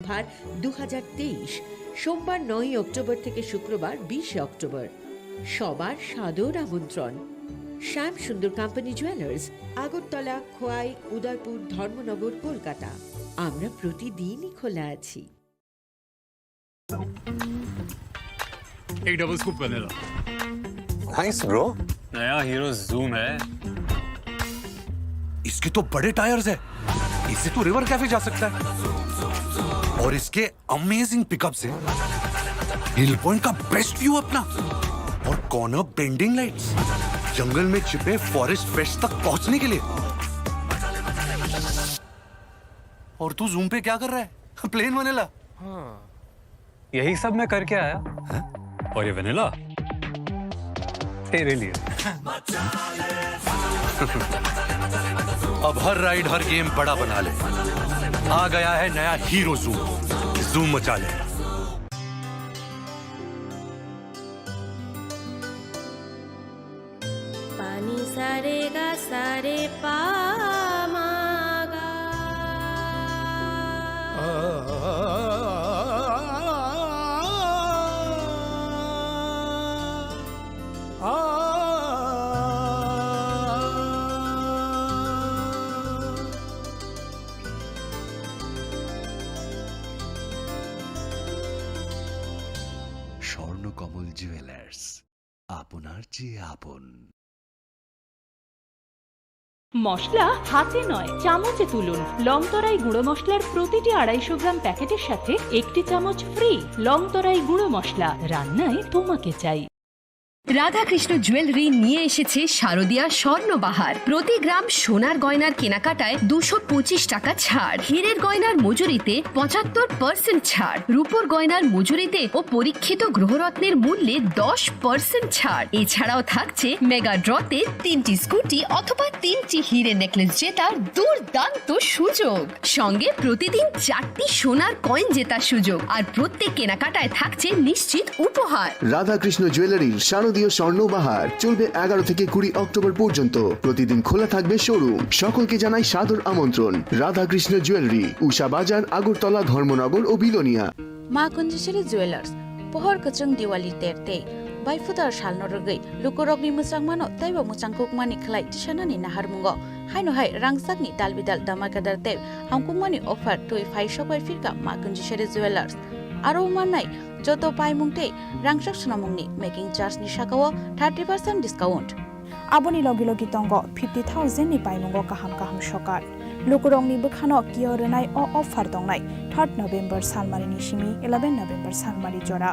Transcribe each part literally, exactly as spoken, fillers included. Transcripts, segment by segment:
ভার দু হাজার তেইশ, সোমবার নয়ই অক্টোবর থেকে শুক্রবার বিশে অক্টোবর। সবার সাদর আমন্ত্রণ। শ্যাম সুন্দর কোম্পানি জুয়েলার্স, আগরতলা, খোয়াই, উদয়পুর, ধর্মনগর, কলকাতা। আমরা প্রতিদিনই খোলা আছি। एक double scoop vanilla. Nice bro. नया हीरो जूम है। इसके तो बड़े टायर्स है, इससे तो रिवर कैफे जा सकता है। और इसके अमेजिंग पिकअप्स हैं। हिल पॉइंट का बेस्ट व्यू अपना। और कॉर्नर बेंडिंग लाइट्स, जंगल में छिपे फॉरेस्ट फ्रेश तक पहुंचने के लिए। और तू जूम पे क्या कर रहा है? Plane vanilla. हाँ। यही सब मैं करके आया। हैं? और ये वनीला तेरे लिए। अब हर राइड, हर गेम बड़ा बना ले। आ गया है नया हीरो जूम। जूम मचा ले। Pani sa re ga sa re pa ma ga. Swarnakamal jewellers, আপনার চেয়ে আপন। মশলা হাতে নয়, চামচে তুলুন। লংতরাই গুঁড়ো মশলার প্রতিটি আড়াইশো গ্রাম প্যাকেটের সাথে একটি চামচ ফ্রি। লংতরাই গুঁড়ো মশলা, রান্নায় তোমাকে চাই। রাধাকৃষ্ণ জুয়েলারি নিয়ে এসেছে শারদীয়া স্বর্ণবাহার। প্রতি গ্রাম সোনার গয়নার কেনাকাটায় দুশো পঁচিশ টাকা ছাড়, হীরের গয়নার মজুরিতে পঁচাত্তর পার্সেন্ট ছাড়, রূপোর গয়নার মজুরিতে ও পরীক্ষিত গ্রহরত্নের মূল্যে দশ পার্সেন্ট ছাড়। এছাড়াও থাকছে মেগা ড্রতে তিনটি স্কুটি অথবা তিনটি হীরে নেকলেস জেতার দুর্দান্ত সুযোগ। সঙ্গে প্রতিদিন চারটি সোনার কয়েন জেতার সুযোগ, আর প্রত্যেক কেনাকাটায় থাকছে নিশ্চিত উপহার। রাধাকৃষ্ণ জুয়েলারির শারদীয় স্বর্ণ বাহার চলবে এগারো থেকে কুড়ি অক্টোবর পর্যন্ত। প্রতিদিন খোলা থাকবে শোরুম। সকলকে জানাই সাদর আমন্ত্রণ। রাধাকৃষ্ণ জুয়েলারি, উষা বাজার, আগরতলা, ধর্মনগর ও Belonia. Ma Kunjisiri Jewelers, pohor kwchwng Diwali ter tei baiphutar salno rwgwi lukurokni mwchangmano teibo mwchangkukmani khlai tisanani naharmungo. Haino hai rangchakni dalbidal damakadar tei hamkukmani offer twi phai sokbai phirkha Ma Kunjisiri Jewelers. Aro mannai joto paimung tei rangchak swnamungni making charge ni sakao thirty percent discount. Aboni logi logi tongo fifty thousand ni paimungo kaham kaham sokar. Lukurokni bwkhano kiyo rwnai o offer tongnai third November salmarini simi eleven November salmari jora.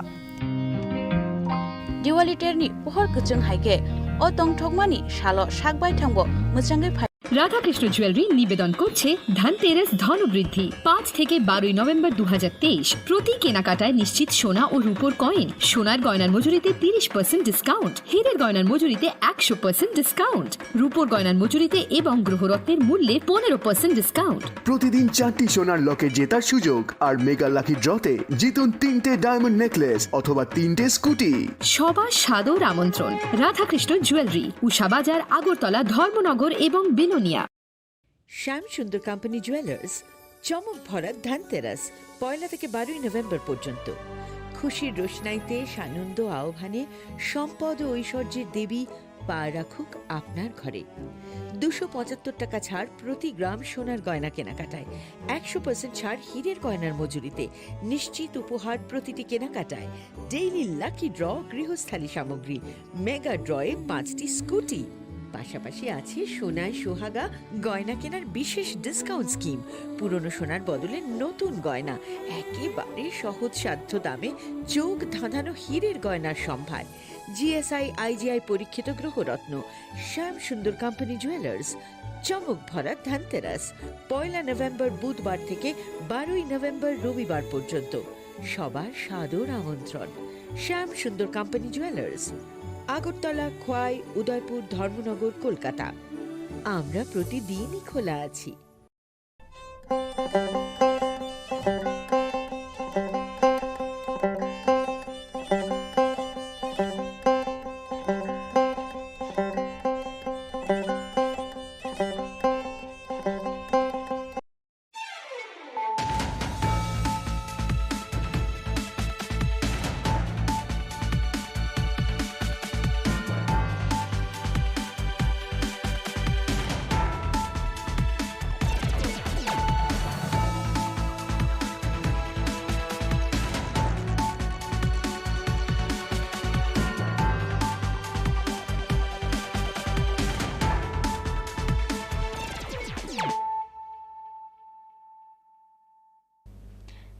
Diwali terni pohor kwchwng hai khe o tongthokmani salo sak baithangbo mwchangwi phai. Radhakrishna jewellery নিবেদন করছে ধনতেরাস ধনবৃদ্ধি। পাঁচ থেকে বারোই নভেম্বর দু হাজার তেইশ। প্রতি কেনাকাটায় নিশ্চিত সোনা ও রূপোর কয়েন, সোনার গয়নার মজুরিতে তিরিশ পার্সেন্ট ডিসকাউন্ট, হীরের গয়নার মজুরিতে একশো পার্সেন্ট ডিসকাউন্ট, রূপোর গয়নার মজুরিতে এবং গ্রহরত্নের মূল্যে পনেরো পার্সেন্ট ডিসকাউন্ট। প্রতিদিন চারটি সোনার লকেট জেতার সুযোগ আর মেগা লাকি ড্রতে জিতুন তিনটে ডায়মন্ড নেকলেস অথবা তিনটে স্কুটি। সবার সাদর আমন্ত্রণ। রাধাকৃষ্ণ জুয়েলারি, উষা বাজার, আগরতলা, ধর্মনগর এবং বিলোনিয়া। শ্যাম সুন্দর কোম্পানি জুয়েলার্স, চমক ভরা ধনতেরাস, পয়লা থেকে বারোই নভেম্বর পর্যন্ত। খুশির রোশনাইতে সানন্দ আহ্বানে সম্পদ ও ঐশ্বর্যের দেবী পা রাখুক আপনার ঘরে। দুশো পঁচাত্তর টাকা ছাড় প্রতি গ্রাম সোনার গয়না কেনাকাটায়, একশো পার্সেন্ট ছাড় হীরের গয়নার মজুরিতে, নিশ্চিত উপহার প্রতিটি কেনাকাটায়, ডেইলি লাকি ড্র, গৃহস্থালী সামগ্রী, মেগা ড্রয়ে পাঁচটি স্কুটি। পাশাপাশি আছে সোনায় সোহাগা গয়না কেনার বিশেষ ডিসকাউন্ট স্কিম। পুরনো সোনার বদলে নতুন গয়না, একেবারে সহজসাধ্য দামে চোখ ধাঁধানো হীরের গয়নার সম্ভার। জিএসআই, আইজিআই পরীক্ষিত গ্রহরত্ন। শ্যাম সুন্দর কোম্পানি জুয়েলার্স, চমক ভরা ধনতেরাস, পয়লা নভেম্বর বুধবার থেকে বারোই নভেম্বর রবিবার পর্যন্ত। সবার সাদর আমন্ত্রণ। শ্যাম সুন্দর কোম্পানি জুয়েলার্স, আগরতলা, খোয়াই, উদয়পুর, ধর্মনগর, কলকাতা। আমরা প্রতিদিনই খোলা আছি।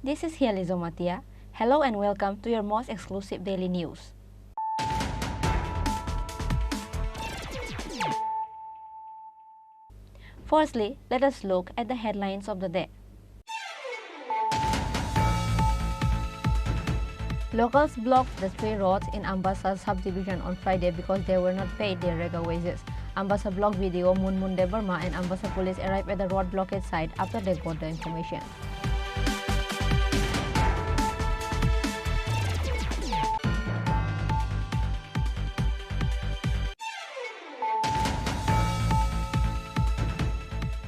This is Hiali Jomatia. Hello and welcome to your most exclusive daily news. Firstly, let us look at the headlines of the day. Locals blocked the three roads in Ambassa subdivision on Friday because they were not paid their rega wages. Ambassa block B D O Munmun Debbarma and Ambassa police arrived at the road blockade site after they got the information.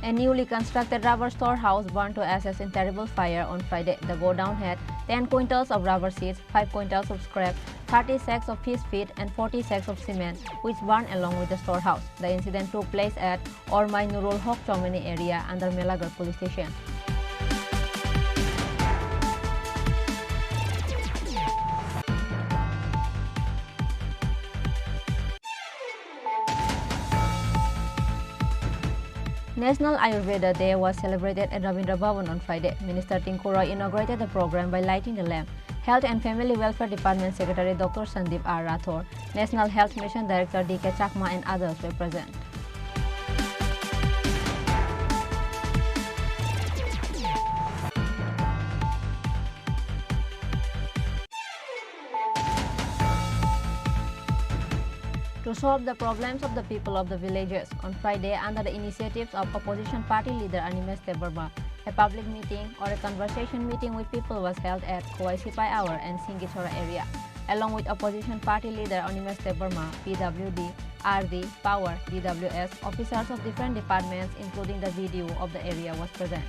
A newly constructed rubber storehouse burned to ashes in terrible fire on Friday. The godown had ten quintals of rubber sheets, five quintals of scrap, thirty sacks of fish feed, and forty sacks of cement, which burned along with the storehouse. The incident took place at Ormai Nurul Haq Chomani area under Melagar police station. National Ayurveda Day was celebrated at Rabindra Bhavan on Friday. Minister Tinku Roy inaugurated the program by lighting the lamp. Health and Family Welfare Department Secretary Doctor Sandeep R Rathore, National Health Mission Director D K Chakma and others were present. To solve the problems of the people of the villages, on Friday, under the initiatives of opposition party leader Animesh Debbarma, a public meeting or a conversation meeting with people was held at Khowai Sipai Awar and Singhichhora area. Along with opposition party leader Animesh Debbarma, P W D, R D, Power, D W S, officers of different departments, including the B D O of the area, was present.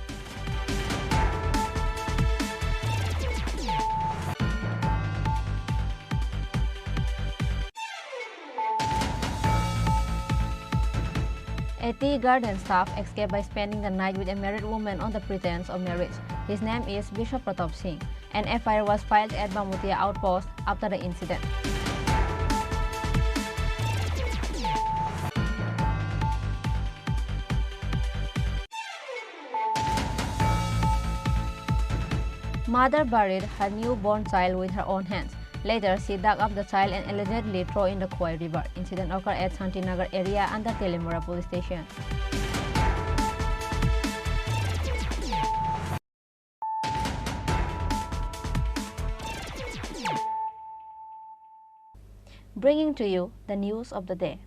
A tea garden staff escaped by spending the night with a married woman on the pretense of marriage. His name is Bishwa Pratap Singh. An F I R was filed at Bamutia outpost after the incident. Mother buried her newborn child with her own hands. Later, she dug up the child and allegedly threw in the Khowai River. Incident occurred at Santinagar area under Telimura police station. Bringing to you the news of the day.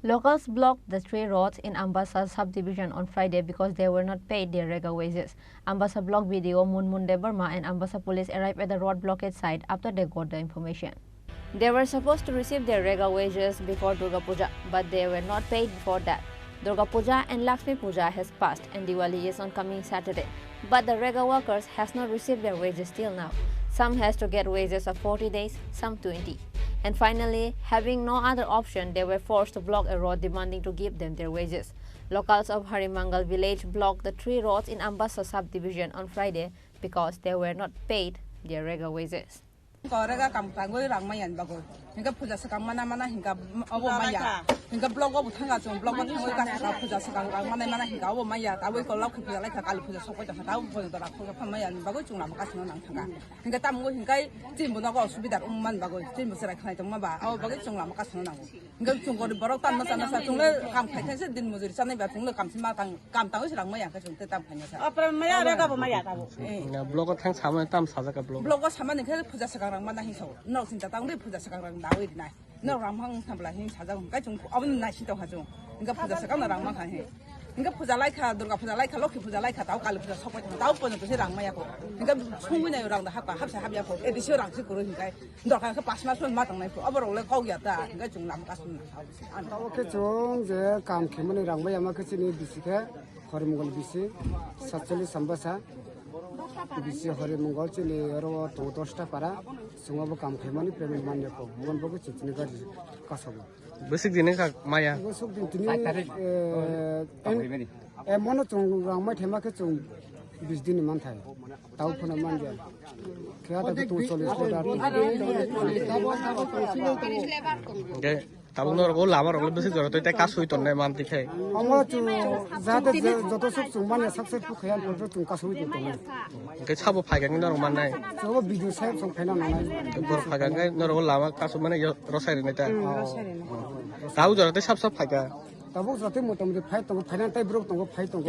Locals blocked the three roads in Ambassa subdivision on Friday because they were not paid their rega wages. Ambassa Block B D O Munmun Debbarma and Ambassa police arrived at the road blockade site after they got the information. They were supposed to receive their rega wages before Durga Puja, but they were not paid before that. Durga Puja and Lakshmi Puja has passed and Diwali is on coming Saturday, but the rega workers has not received their wages till now. Some has to get wages of forty days, some twenty. And finally, having no other option, they were forced to block a road demanding to give them their wages. Locals of Harimangal village blocked the three roads in Ambassa subdivision on Friday because they were not paid their rega wages. Ko rega kam tangwi rang maya ni bagwi. Hingke puja swkang mana mana hingka obo maya. Hingke block obo thanga chung block o thangwi ka saka puja swkang rang mana mana hingka obo maya. Tabwi ko lokhi puja laikha kali puja sokoi tongkha tabwi puja da rakho pha maya ni bagwi chung lama kasino nang thangka. Hingke tamo hingke chini bo nogo osubidar wng man bagwi chini bo chwrai khnai tongma ba abo bagwi chung lama kasino nango. Hingke chung gorib borok tanma chana sa chungle kam khai khai se din mujuri chanai ba chungle kam sima kam tangwi se rang maya hingke chung te tam khaina sa. Apra maya rega bo maya tabo. Eh. Na block o thang sama tam sajak ka block. Block o sama ni khe puja swkang rang mana hin sao. Nok sinta tang de puja swkang rang dawi dinai. Nok rang mang tham bla hin sajak kai chung abun nai sinta ha chung. Hingke puja swkang rang mang kha hin. Hingke puja laikha, Durga puja laikha, Lokhi puja laikha, tau Kali puja sokoi tau pono to se rang maya ko. Hingke sungwi nai rang da hapa hapsa hapya ko. Edisio rang se kuro hingkai. Dorkar khe pas mas ma tang nai ko. Abo rok le kok ya ta. Hingke chung lam kas. Tabo khe chwng je kam khemani rang bai ama khe chini bisi khe Horimongol bisi satchollish Ambassa bisi Horimongol chini oro tongo dosta para chwng abo kam khemani payment man ya kho mon bo khe chini gari kasobo. Bwswk din wngkha maya? Bwswk din tini, eh, em, em, mono chwng rang mai thema khe chwng bis din ni man thai. Tau phano man ya. Khe ata khe tongo chollish order. Hingke Tabuk norok o lama rok le bwswk jora tei kasui tongnai manti khe. Omo chwng jate je-, joto swk chwng manya sak sak phu khaya, joto chwng kasui tong tongo. Hwnkhe sabo phaikha khe norok mannai. Chwng video sahib song phaina nangnai. Bor phaikha khe norok o lama kasui mani yo rosai rwnai ta. Hmm, rosai rwnai. Tabuk jora tei sab sab phaikha. Tabuk jora tei motamoti phai tongo, phaina tei borok tongo, phai tongo.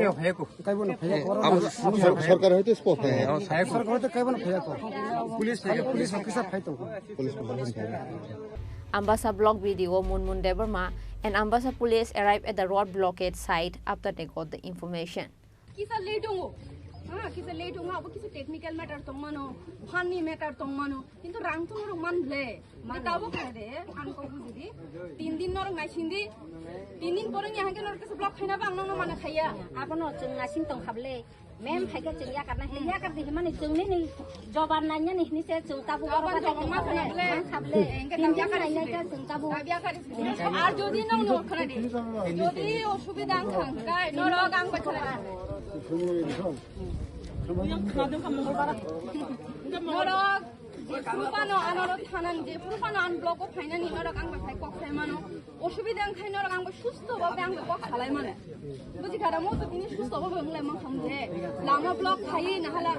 Kaibo no phai. Eh, abo sor-, sorkar hoite spot phai. Eh, abo sor- Sorkar hoite kaibo no phai ko. Police phai, police officer phai tongo. Police phai. Ambasa Block B D O Munmun Debbarma and Ambasa police arrived at the road blockade site after they got the information. Kisa late wngo. Ha, kisa late wngo, abo kisa technical matter tongmano, funny matter tongmano, kintu rang to norok man ble. Tabo khaide, ang kok bujidi. Tin din norok naisingdi. Tin din pore ni hangke norok kisa block khaina ba ang nokno mana khaiya. Abono chwng naising tong khable. Mem phaikhe chwng yakarnai, hwnkhe yakar di hwnmani chwng nini joban nainani hwnwi se chwng tabuk oro joban bathai joban tong ma khana kha ble. Mang kha ble. Engke tin din tabuk nainai kha chwng tabuk. Tabuk yakar di. Ar jodi nong no khana di. Jodi osubida wngkha hwnkhe norok ang bai khana di. Norok je phuru phano anorok thanani, je phuru phano an block o phainani norok ang bai phai kok sai mano. Osubida wngkha norok ang bai susto bhabe ang bai kok salai mano. Buji kha da, mo to tini susto bhabe wng lai mankha mung je. Lama block khai na hala.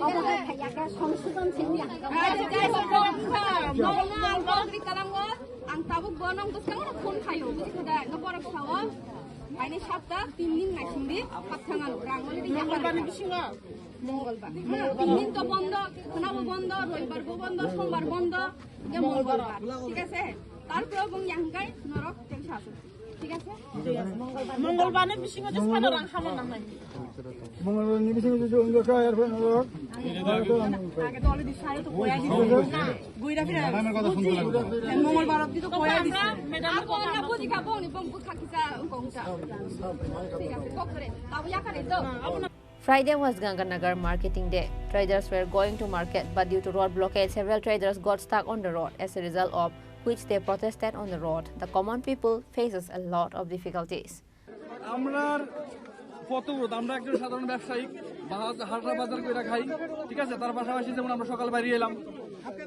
Obo hai khai ya ka songsodon se ya. Ai, jai hok, block wngkha. Mo no ang block ri kalango. Ang tabuk bo nong bwskango phone khaio. Buji kha da, no borok sao. Aini sapta tin din naisingdi, hapthang ano. Rang oli di Mongolbar ni bisingo. Mongolbar. Ha, tin din to bondo, khwnabo bondo, roibar bo bondo, sombar bondo, je Mongolbar. Thik ase? Tarpore bung yangkai norok tengsa asuk. Thik ase? Mongolbar ni bisingo je sano rang hama nangnai. Mongolbar ni bisingo je ungkha erpore norok. Age to already sare to koya di. Guira phira. Mongolbar di to koya di. Ako na buji ka bong ni bong bukha kisa ungkha ungkha. Thik ase? Kok kore. Tabu yakare to. Friday was Ganganagar marketing day. Traders were going to market, but due to road blockade, several traders got stuck on the road, as a result of which they protested on the road. The common people faces a lot of difficulties. আমরার পথ অবরোধ, আমরা একজন সাধারণ ব্যবসায়ী, বাহাজ-, হাটহাট বাজার করে খাই, ঠিক আছে? তার পাশাপাশি যেমন আমরা সকালে বাইরে এলাম,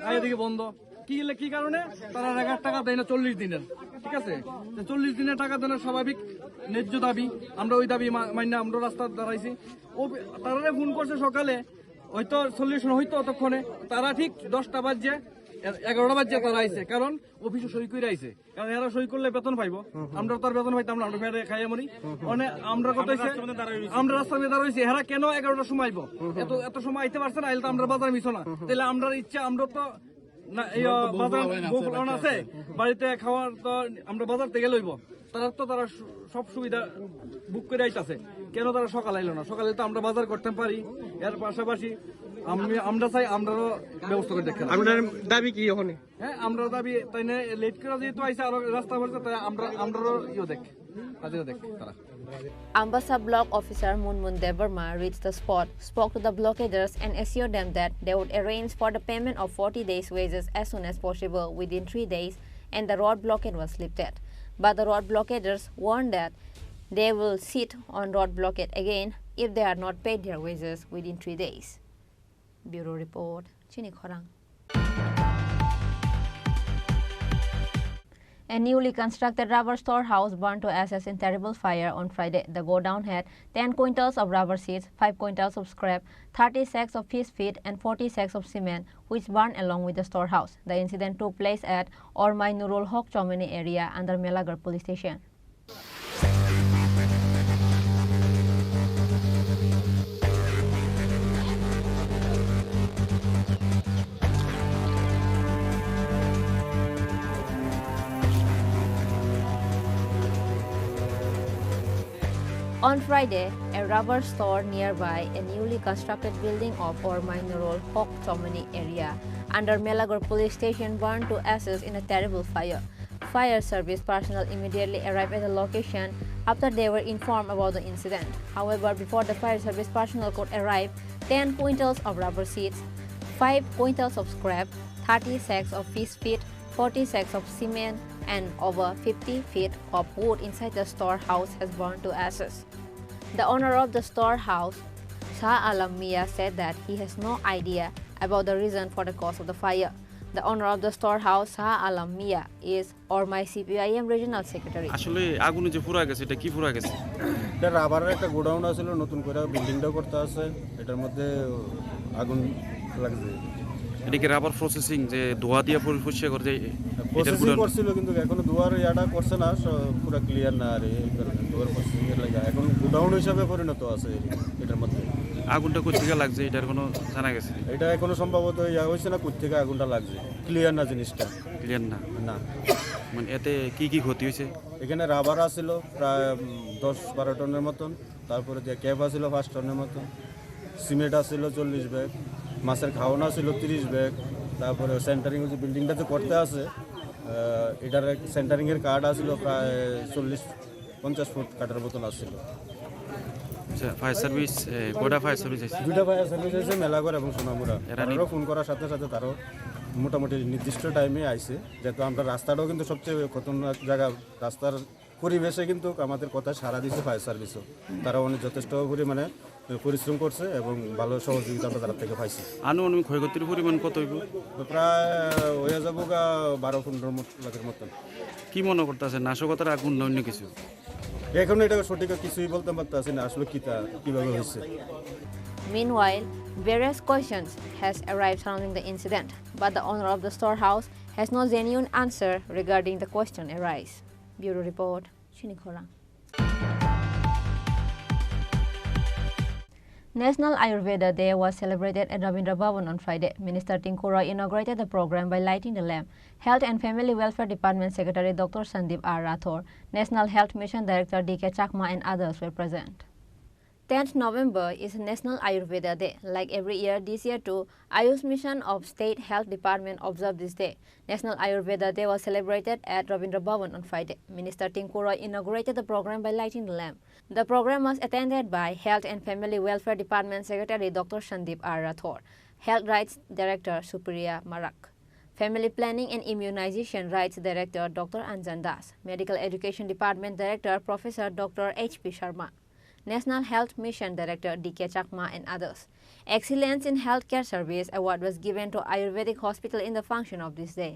আগে থেকে বন্ধ, কি লে-, কি কারণে? তারা এক হাজার টাকা দেয় না চল্লিশ দিনের, ঠিক আছে? তো চল্লিশ দিনের টাকা দেয় না, স্বাভাবিক ন্যায্য দাবি, আমরা ওই দাবি মা-, মান্য আমরা রাস্তায় দাঁড়াইছি। ও বি-, তারারে ফোন করছে সকালে, হয়তো চল্লিশ জন হইতো অতক্ষণে, তারা ঠিক দশটা বাজে, এ-, এগারোটা বাজে তারা আইছে, কারণ অফিসে সই করে আইছে, কারণ এরা সই করলে বেতন পাইবো। হুম, হুম। আমরা তো আর বেতন পাইতাম না, আমরা ফেরে খাইয়া মরি। হুম, হুম। মানে আমরা কত আমরা হইছে? রাস্তার মধ্যে দাঁড়াই রইছি। আমরা রাস্তার মধ্যে দাঁড়াই রইছি, এরা কেন এগারোটার সময় আইবো? হুম, হুম। এত, এত সময় আইতে পারছে না, আইলে তো আমরা বাজার মিছো না। হুম, হুম। তাহলে আমরার ইচ্ছা, আমরা তো না, এই, আমরা তো বউ বাজার ফুলানো আছে, বাকি আছে। বাড়িতে খাওয়ার তো আমরা বাজার থেকে লইবো। তারা তো তারা সু-, সব সুবিধা বুক করে আইতাছে, কেন তারা সকালে আইলো না? সকালে তো আমরা বাজার করতে পারি, এর পাশাপাশি আমি, আমরা চাই আমরারও ব্যবস্থা করে দেখতে। আপনার দাবি কি ওখানে? হ্যাঁ, আমরা দাবি তাই না, লেট করে যেহেতু আইসা আরো রাস্তা বলতে, তাই আমরা, আমরারও ইয়ে দেখ, হাজিরা দেখ তারা। Ambasa Block Officer Munmun Debbarma reached the spot, spoke to the blockaders and assured them that they would arrange for the payment of forty days' wages as soon as possible within three days, and the road blockade was lifted. But the road blockaders warned that they will sit on road blockade again if they are not paid their wages within three days. Bureau Report, Chini Khorang. A newly constructed rubber storehouse burned to ashes in terrible fire on Friday. The godown had ten quintals of rubber sheets, five quintals of scrap, thirty sacks of fish feed, and forty sacks of cement, which burned along with the storehouse. The incident took place at Ormai Nurul Haq Chomani area under Melagar Police Station. On Friday, a rubber store nearby a newly constructed building of Ormai Nurul Haq Chomani area under Melagar Police Station burned to ashes in a terrible fire. Fire service personnel immediately arrived at the location after they were informed about the incident. However, before the fire service personnel could arrive, ten quintals of rubber sheets, five quintals of scrap, thirty sacks of fish feed, forty sacks of cement, and over fifty feet of wood inside the storehouse has burned to ashes. The owner of the storehouse, Shah Alam Mia, said that he has no idea about the reason for the cause of the fire. The owner of the storehouse, Shah Alam Mia, is Ormai C P I M Regional Secretary. আসলে আগুনে যে পুড়ে গেছে, এটা কি পুড়ে গেছে? এটা রাবারের একটা গোডাউন আছিল, নতুন করে বিল্ডিংটা করতে আছে, এটার মধ্যে আগুন লাগছে। এটা কি রাবার প্রসেসিং, যে ধোয়া দিয়ে পরি-, পরিষ্কার করে যে এটার প্রসেসিং গোডাউন? করছিল, কিন্তু এখনো ধোয়ার ইয়াটা করছে না, সব পুরো ক্লিয়ার না আর এই কারণে ধোয়ার প্রসেসিং এর লাগে এখন গোডাউন হিসাবে পরিণত আছে এটার মধ্যে। আগুনটা কোথেকে লাগছে, এটার কোনো জানা গেছে? এটা এখনো সম্ভবত ইয়া হয়েছে না, কোথেকে আগুনটা লাগছে, ক্লিয়ার না জিনিসটা। ক্লিয়ার না? না। মানে এতে কি কি ক্ষতি হয়েছে? এখানে রাবার আছিল প্রায়, উম, দশ বারো টনের মতন, তারপরে যে ক্যাপ আছিল পাঁচ টনের মতন, সিমেন্ট আছিল চল্লিশ ব্যাগ, মাছের খাওয়ানো আছিল তিরিশ ব্যাগ, তারপরে সেন্টারিং যে বিল্ডিংটা যে করতে আছে, আহ, এটার সেন্টারিংয়ের কাঠ আছিল প্রায় চল্লিশ পঞ্চাশ ফুট কাঠের মতন আছিল। আচ্ছা, ফায়ার সার্ভিস, এ, কয়টা ফায়ার সার্ভিস আছে? দুইটা ফায়ার সার্ভিস আছে, মেলাঘর এবং সোনামুড়া। এরা নি- তারাও ফোন করার সাথে সাথে তারাও মোটামুটি নির্দিষ্ট টাইমে আইছে, যেহেতু আমরা রাস্তাটাও কিন্তু সবচেয়ে খতরনাক জায়গা, রাস্তার পরিবেশে কিন্তু আমাদের কথা সাড়া দিছে ফায়ার সার্ভিসও। তারা অনেক যথেষ্ট পরিমাণে পরিশ্রম করছে এবং ভালো সহযোগিতা আমরা তার থেকে পাইছি। আনুমানিক ক্ষয়ক্ষতির পরিমাণ কত হইব? তো প্রায় হয়ে যাবো গা বারো পনেরো লাখের মতন। কি মনে করতেছে, নাশকতার আগুন না অন্য কিছু? এখন এটা সঠিক কিছুই বলতে পারতেছি না আসলে কিতা, কিভাবে হয়েছে। Meanwhile, various questions has arrived surrounding the incident, but the owner of the storehouse has no genuine answer regarding the question arise. Bureau report, Chini Khorang. National Ayurveda Day was celebrated at Rabindra Bhavan on Friday. Minister Tinku Roy inaugurated the program by lighting the lamp. Health and Family Welfare Department Secretary Doctor Sandeep R Rathore, National Health Mission Director D K Chakma and others were present. Tenth November is National Ayurveda Day. Like every year, this year too, Ayush Mission of State Health Department observed this day. National Ayurveda Day was celebrated at Rabindra Bhavan on Friday. Minister Tinku Roy inaugurated the program by lighting the lamp. The program was attended by Health and Family Welfare Department Secretary Doctor Sandeep R Rathore, Health Rights Director Supriya Marak, Family Planning and Immunization Rights Director Doctor Anjan Das, Medical Education Department Director Professor Doctor H P Sharma, National Health Mission Director D K Chakma and others. Excellence in Healthcare Service Award was given to Ayurvedic Hospital in the function of this day.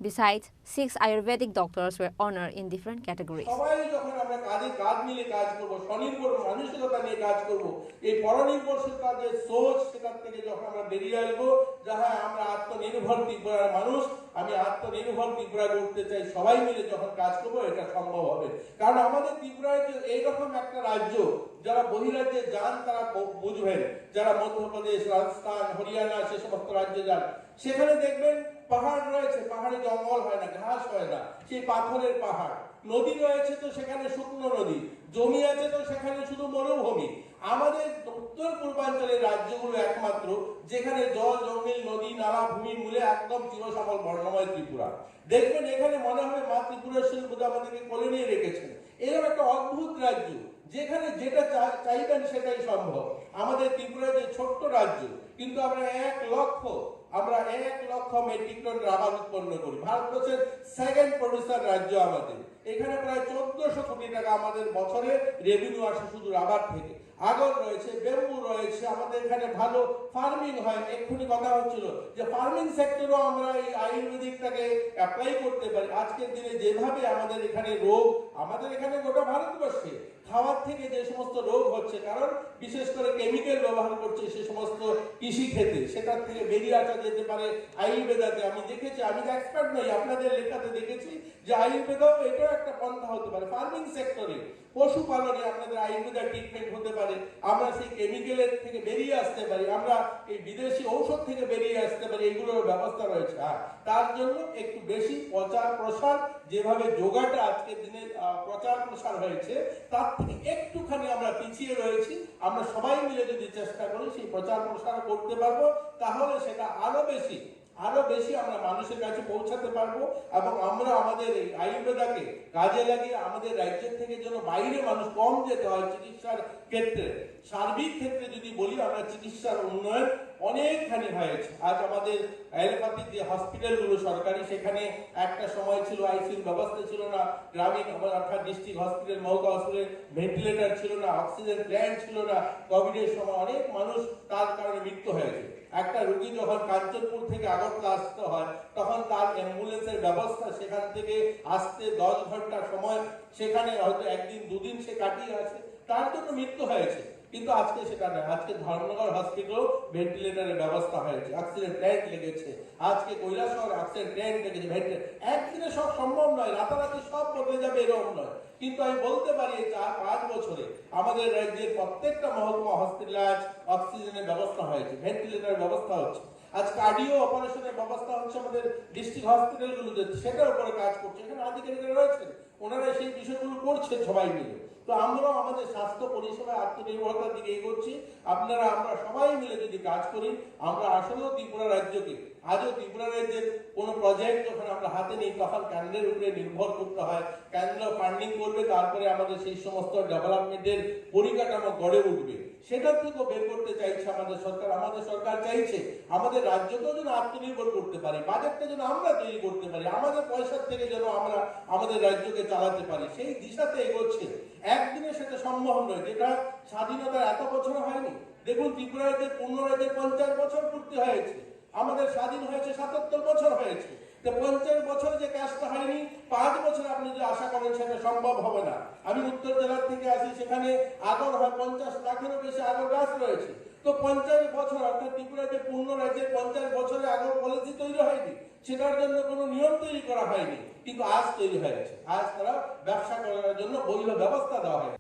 Besides, six Ayurvedic doctors were honored in different categories. সবাই যখন আমরা কাঁধে কাঁধ মিলে কাজ করব, স্বনির্ভর মানসিকতা নিয়ে কাজ করব, এই পরনির্ভরশীলতার যে সোচ, সেটার থেকে যখন আমরা বেরিয়ে আসবো, যাহা আমরা আত্মনির্ভর ত্রিপুরার মানুষ, আমি আত্মনির্ভর ত্রিপুরা গড়তে চাই, সবাই মিলে যখন কাজ করব, এটা সম্ভব হবে। কারণ আমাদের ত্রিপুরায় যে এইরকম একটা রাজ্য, যারা বহিরাজ্যে যান তারা ব-, বুঝবেন, যারা মধ্যপ্রদেশ, রাজস্থান, হরিয়ানা, সে সমস্ত রাজ্যে যান, সেখানে দেখবেন পাহাড় রয়েছে, পাহাড়ে জঙ্গল হয় না, ঘাস হয় না, সেই পাথরের পাহাড়। নদী রয়েছে তো সেখানে শুকনো নদী, জমি আছে তো সেখানে শুধু মরুভূমি। আমাদের উত্তর পূর্বাঞ্চলের রাজ্যগুলো একমাত্র যেখানে জল, জঙ্গল, নদী, নালা, ভূমি মূলে একদম চিরশ্যামল বর্ণময় ত্রিপুরা। দেখবেন এখানে মনে হবে মা ত্রিপুরেশ্বরী বোধহয় আমাদেরকে কোলে নিয়ে রেখেছেন। এরকম একটা অদ্ভুত রাজ্য, যেখানে যেটা চা-, চাইবেন সেটাই সম্ভব। আমাদের ত্রিপুরা যে ছোট্ট রাজ্য, কিন্তু আমরা এক লক্ষ, আমরা এক লক্ষ মেট্রিক টন রাবার উৎপন্ন করি। ভারতবর্ষের সেকেন্ড প্রডিউসার রাজ্য আমাদের। এখানে প্রায় চোদ্দশো কোটি টাকা আমাদের বছরে রেভিনিউ আসে শুধু রাবার থেকে। আগর রয়েছে, ব্যাম্বু রয়েছে, আমাদের এখানে ভালো ফার্মিং হয়। এক্ষুনি কথা হচ্ছিল যে ফার্মিং সেক্টরও আমরা এই আয়ুর্বেদিকটাকে অ্যাপ্লাই করতে পারি। আজকের দিনে যেভাবে আমাদের এখানে রোগ, আমাদের এখানে গোটা ভারতবর্ষে খাওয়ার থেকে যে সমস্ত রোগ হচ্ছে, কারণ বিশেষ করে কেমিক্যাল ব্যবহার করছে সে সমস্ত কৃষি ক্ষেত্রে, সেটার থেকে বেরিয়ে আসা যেতে পারে আয়ুর্বেদাতে। আমি দেখেছি, আমি তো এক্সপার্ট নই, আপনাদের লেখাতে দেখেছি যে আয়ুর্বেদাও এটাও একটা পন্থা হতে পারে। ফার্মিং সেক্টরে, পশুপালনে আপনাদের আয়ুর্বেদা ট্রিটমেন্ট হতে পারে। আমরা সেই কেমিক্যালের থেকে বেরিয়ে আসতে পারি, আমরা এই বিদেশি ঔষধ থেকে বেরিয়ে আসতে পারি, এগুলোর ব্যবস্থা রয়েছে। আর তার জন্য একটু বেশি প্রচার প্রসার, যেভাবে যোগাটা আজকের দিনে, আহ, প্রচার প্রসার হয়েছে, তার থেকে একটুখানি আমরা পিছিয়ে রয়েছি। আমরা সবাই মিলে যদি চেষ্টা করি সেই প্রচার প্রসার করতে পারবো, তাহলে সেটা আরো বেশি, আরো বেশি আমরা মানুষের কাছে পৌঁছাতে পারবো এবং আমরা আমাদের এই আয়ুর্বেদাকে কাজে লাগিয়ে আমাদের রাজ্যের থেকে যেন বাইরে মানুষ কম যেতে হয় চিকিৎসার ক্ষেত্রে, সার্বিক ক্ষেত্রে যদি বলি, আমরা চিকিৎসার উন্নয়ন অনেকখানি হয়েছে। আজ আমাদের অ্যালোপ্যাথিক যে হসপিটালগুলো সরকারি, সেখানে একটা সময় ছিল আইসিইউর ব্যবস্থা ছিল না, গ্রামীণ আমার অর্থাৎ ডিস্ট্রিক্ট হসপিটাল, মহকুমা হসপিটালে ভেন্টিলেটর ছিল না, অক্সিজেন প্ল্যান্ট ছিল না। কোভিডের সময় অনেক মানুষ তার কারণে মৃত্যু হয়েছে। একটা রুগী যখন কাঞ্চনপুর থেকে আগরতলা আসতে হয়, তখন তার অ্যাম্বুলেন্সের ব্যবস্থা, সেখান থেকে আসতে দশ ঘন্টা সময়, সেখানে হয়তো একদিন দুদিন সে কাটিয়ে আসে, তার জন্য মৃত্যু হয়েছে। কিন্তু আজকে সেটা নয়। আজকে ধর্মনগর হসপিটালও ভেন্টিলেটরের ব্যবস্থা হয়েছে, অক্সিজেন প্ল্যান্ট লেগেছে। আজকে কৈলাসহর অক্সিজেন প্ল্যান্ট লেগেছে, ভেন্টিলেটর। একদিনে সব সম্ভব নয়, রাতারাতি সব বদলে যাবে এরকম নয়। কিন্তু আমি বলতে পারি, এই চার পাঁচ বছরে আমাদের রাজ্যের প্রত্যেকটা মহকুমা হসপিটালে আজ অক্সিজেনের ব্যবস্থা হয়েছে, ভেন্টিলেটরের ব্যবস্থা হচ্ছে। আজ কার্ডিও অপারেশনের ব্যবস্থা হচ্ছে আমাদের ডিস্ট্রিক্ট হসপিটালগুলোতে, সেটার উপরে কাজ করছে। এখানে আধিকারিকরা রয়েছেন, ওনারা সেই বিষয়গুলো করছেন সবাই মিলে। তো আমরাও আমাদের স্বাস্থ্য পরিষেবা আত্মনির্ভরতার দিকে এগোচ্ছি। আপনারা, আমরা সবাই মিলে যদি কাজ করি, আমরা আসলেও ত্রিপুরা রাজ্যকে, আজও ত্রিপুরা রাজ্যের কোনো প্রজেক্ট যখন আমরা হাতে নিই, তখন কেন্দ্রের উপরে নির্ভর করতে হয়। কেন্দ্র ফান্ডিং করবে, তারপরে আমাদের সেই সমস্ত ডেভেলপমেন্টের পরিকাঠামো গড়ে উঠবে। সেটা থেকেও বের করতে চাইছে আমাদের সরকার। আমাদের সরকার চাইছে আমাদের রাজ্যকেও যেন আত্মনির্ভর করতে পারি, বাজেটটা যেন আমরা তৈরি করতে পারি, আমাদের পয়সার থেকে যেন আমরা আমাদের রাজ্যকে চালাতে পারি, সেই দিশাতে এগোচ্ছে। একদিনে সেটা সম্ভব নয়, যেটা স্বাধীনতার এত বছর হয়নি। দেখুন, ত্রিপুরা রাজ্যের পূর্ণ রাজ্যের পঞ্চাশ বছর পূর্তি হয়েছে, আমাদের স্বাধীন হয়েছে সাতাত্তর বছর হয়েছে। তো পঞ্চাশ বছর যে কাজটা হয়নি, পাঁচ বছর আপনি যদি আশা করেন, সেটা সম্ভব হবে না। আমি উত্তর জেলার থেকে আসি, সেখানে আগর হয় পঞ্চাশ লাখেরও বেশি আগর গাছ রয়েছে। তো পঞ্চাশ বছর, অর্থাৎ ত্রিপুরা যে পূর্ণ রাজ্যের পঞ্চাশ বছরে আগর পলিসি তৈরি হয়নি, সেটার জন্য কোনো নিয়ম তৈরি করা হয়নি, কিন্তু আজ তৈরি হয়েছে। আজ তারা ব্যবসা করার জন্য বৈধ ব্যবস্থা দেওয়া হয়েছে।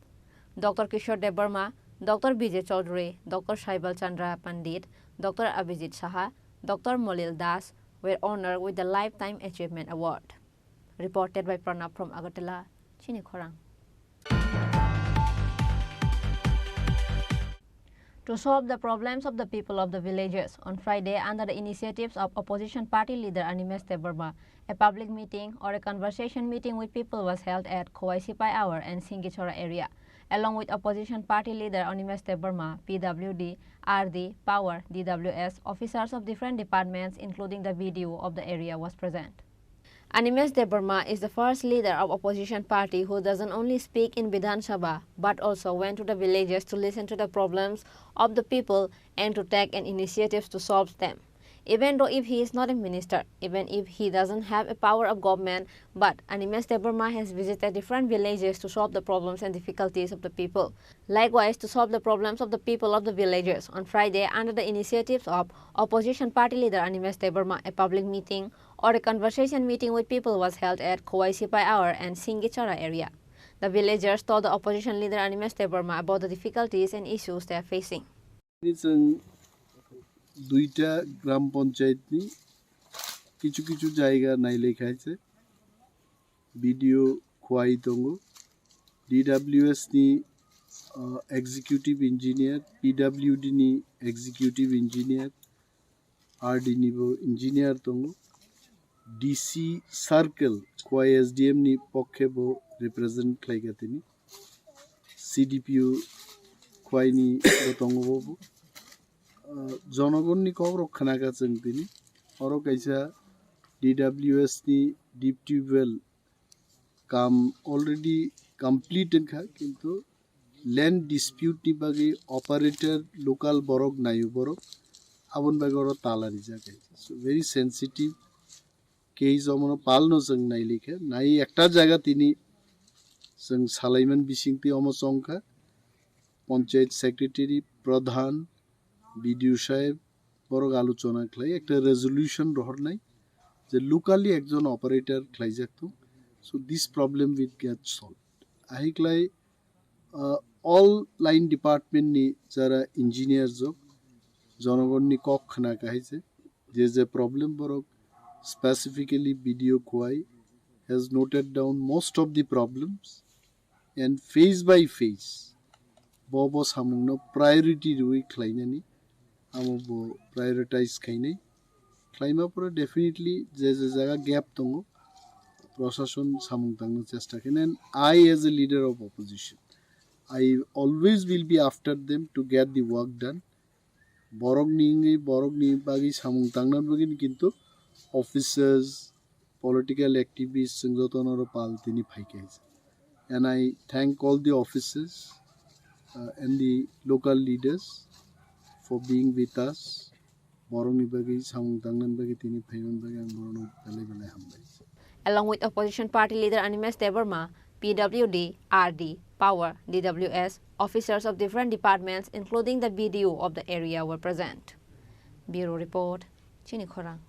Doctor Kishore Debbarma, Doctor Bijay Chaudhary, Doctor Saibal Chandra Pandit, Doctor Abhijit Saha, Doctor Molil Das were honored with the Lifetime Achievement Award. Reported by Pranab from Agartala, Chini Khorang. To solve the problems of the people of the villages, on Friday, under the initiatives of opposition party leader Animesh Debbarma, a public meeting or a conversation meeting with people was held at Khowai Sipai Awar and Singichora area. Along with opposition party leader Animesh Debbarma, P W D, R D, Power, D W S, officers of different departments, including the B D O of the area, was present. Animesh Debbarma is the first leader of opposition party who doesn't only speak in Bidhan Sabha but also went to the villages to listen to the problems of the people and to take an initiative to solve them. Even though if he is not a minister, even if he doesn't have a power of government, but Animesh Debbarma has visited different villages to solve the problems and difficulties of the people. Likewise, to solve the problems of the people of the villages, on Friday, under the initiatives of opposition party leader Animesh Debbarma, a public meeting or a conversation meeting with people was held at Khowai Sipai Awar and Singichara area. The villagers told the opposition leader Animesh Debbarma about the difficulties and issues they are facing. Chwng duita gram panchayat ni kichu kichu jaiga nailai khaise, B D O Khowai tongo, D W S ni, uh, executive engineer, P W D ni executive engineer, R D ni bo engineer tongo, D C circle Khowai S D M ni pokhe bo represent khlai kha tini, C D P O Khowai ni bo tongo bo. Uh, jonogonni kok rok khna kha chwng tini. Oro kaisa D W S ni deep tubewell kam already complete wngkha, kintu land dispute ni bagwi operator local borok naio borok, aboni bagwi oro tala rijak. So very sensitive case, omono palno chwng nailikha, nai ekta jaga tini chwng salaiman bisingtwi omo chongkha, panchayat secretary, pradhan, B D O saheb, borok alochona khlai ekta resolution rohornai je locally ekjon operator khlaijak thung. So this problem will get solved. Ahikhlai, uh, all line department ni jara engineer jok, jonogonni kok khna kahai je, je je problem borok specifically B D O Khowai has noted down most of the problems and phase by phase bo bo samungno priority rwi khlainani, amo bo prioritize khainai. Khlaima pore definitely je je jaga gap tongo, prosason samung tangna chesta khainai. And I as a leader of opposition, I always will be after them to get the work done. Borok ni wngwi, borok ni bagwi samung tangna bagwi kintu officers, political activists, chwng jotono ro pal tini phaikha. And I thank all the officers, uh, and the local leaders for being with us. Borokni bagwi samung tangnani bagwi tini phaimani bagwi ang borokno belai belai hambai. Along with opposition party leader Animesh Debbarma, P W D, R D, Power, D W S, officers of different departments, including the B D O of the area, were present. Bureau report, Chini Khorang.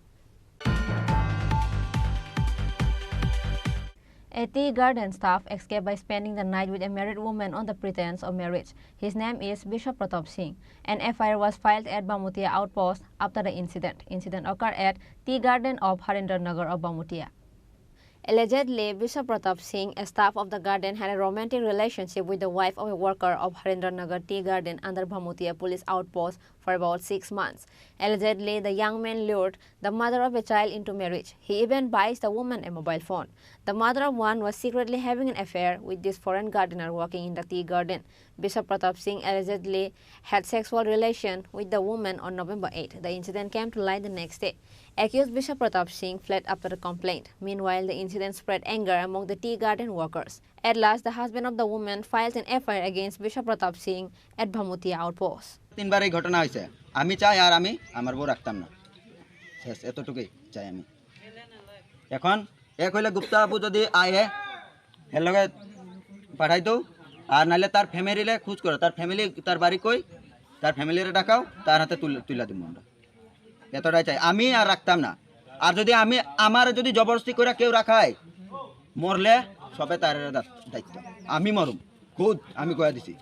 A tea garden staff escaped by spending the night with a married woman on the pretense of marriage. His name is Biswa Pratap Singh. An F I R was filed at Bamutia outpost after the incident. Incident occurred at tea garden of Harendra Nagar of Bamutia. Allegedly, Biswa Pratap Singh, a staff of the garden, had a romantic relationship with the wife of a worker of Harendra Nagar Tea Garden under Bamutia police outpost for about six months. Allegedly, the young man lured the mother of a child into marriage. He even buys the woman a mobile phone. The mother of one was secretly having an affair with this foreign gardener working in the tea garden. Biswa Pratap Singh allegedly had sexual relation with the woman on November eighth. The incident came to light the next day. Accused Biswa Pratap Singh fled after the complaint. Meanwhile, the incident spread anger among the tea garden workers. At last, the husband of the woman files an F I R against Biswa Pratap Singh at Bhamutia outpost. তিনবার এই ঘটনা হয়েছে। আমি চাই আর আমি আমার বউ রাখতাম না। শেষ, এতটুকুই চাই আমি। এখন এক হইলে গুপ্তা বাবু যদি আয়ে, এর লগে পাঠাই দেও, আর নাইলে তার ফ্যামিলিরে খোঁজ করো, তার ফ্যামিলি, তার বাড়ি কই, তার ফ্যামিলিরে ডাকাও, তার হাতে তুলে, তুলে দিব আমরা। এতটাই চাই, আমি আর রাখতাম না। আর যদি আমি, আমার যদি জবরদস্তি করে কেউ রাখায়, মরলে সবে তার দা-, দায়িত্ব। আমি মরুম, খুদ আমি কয়ে দিছি।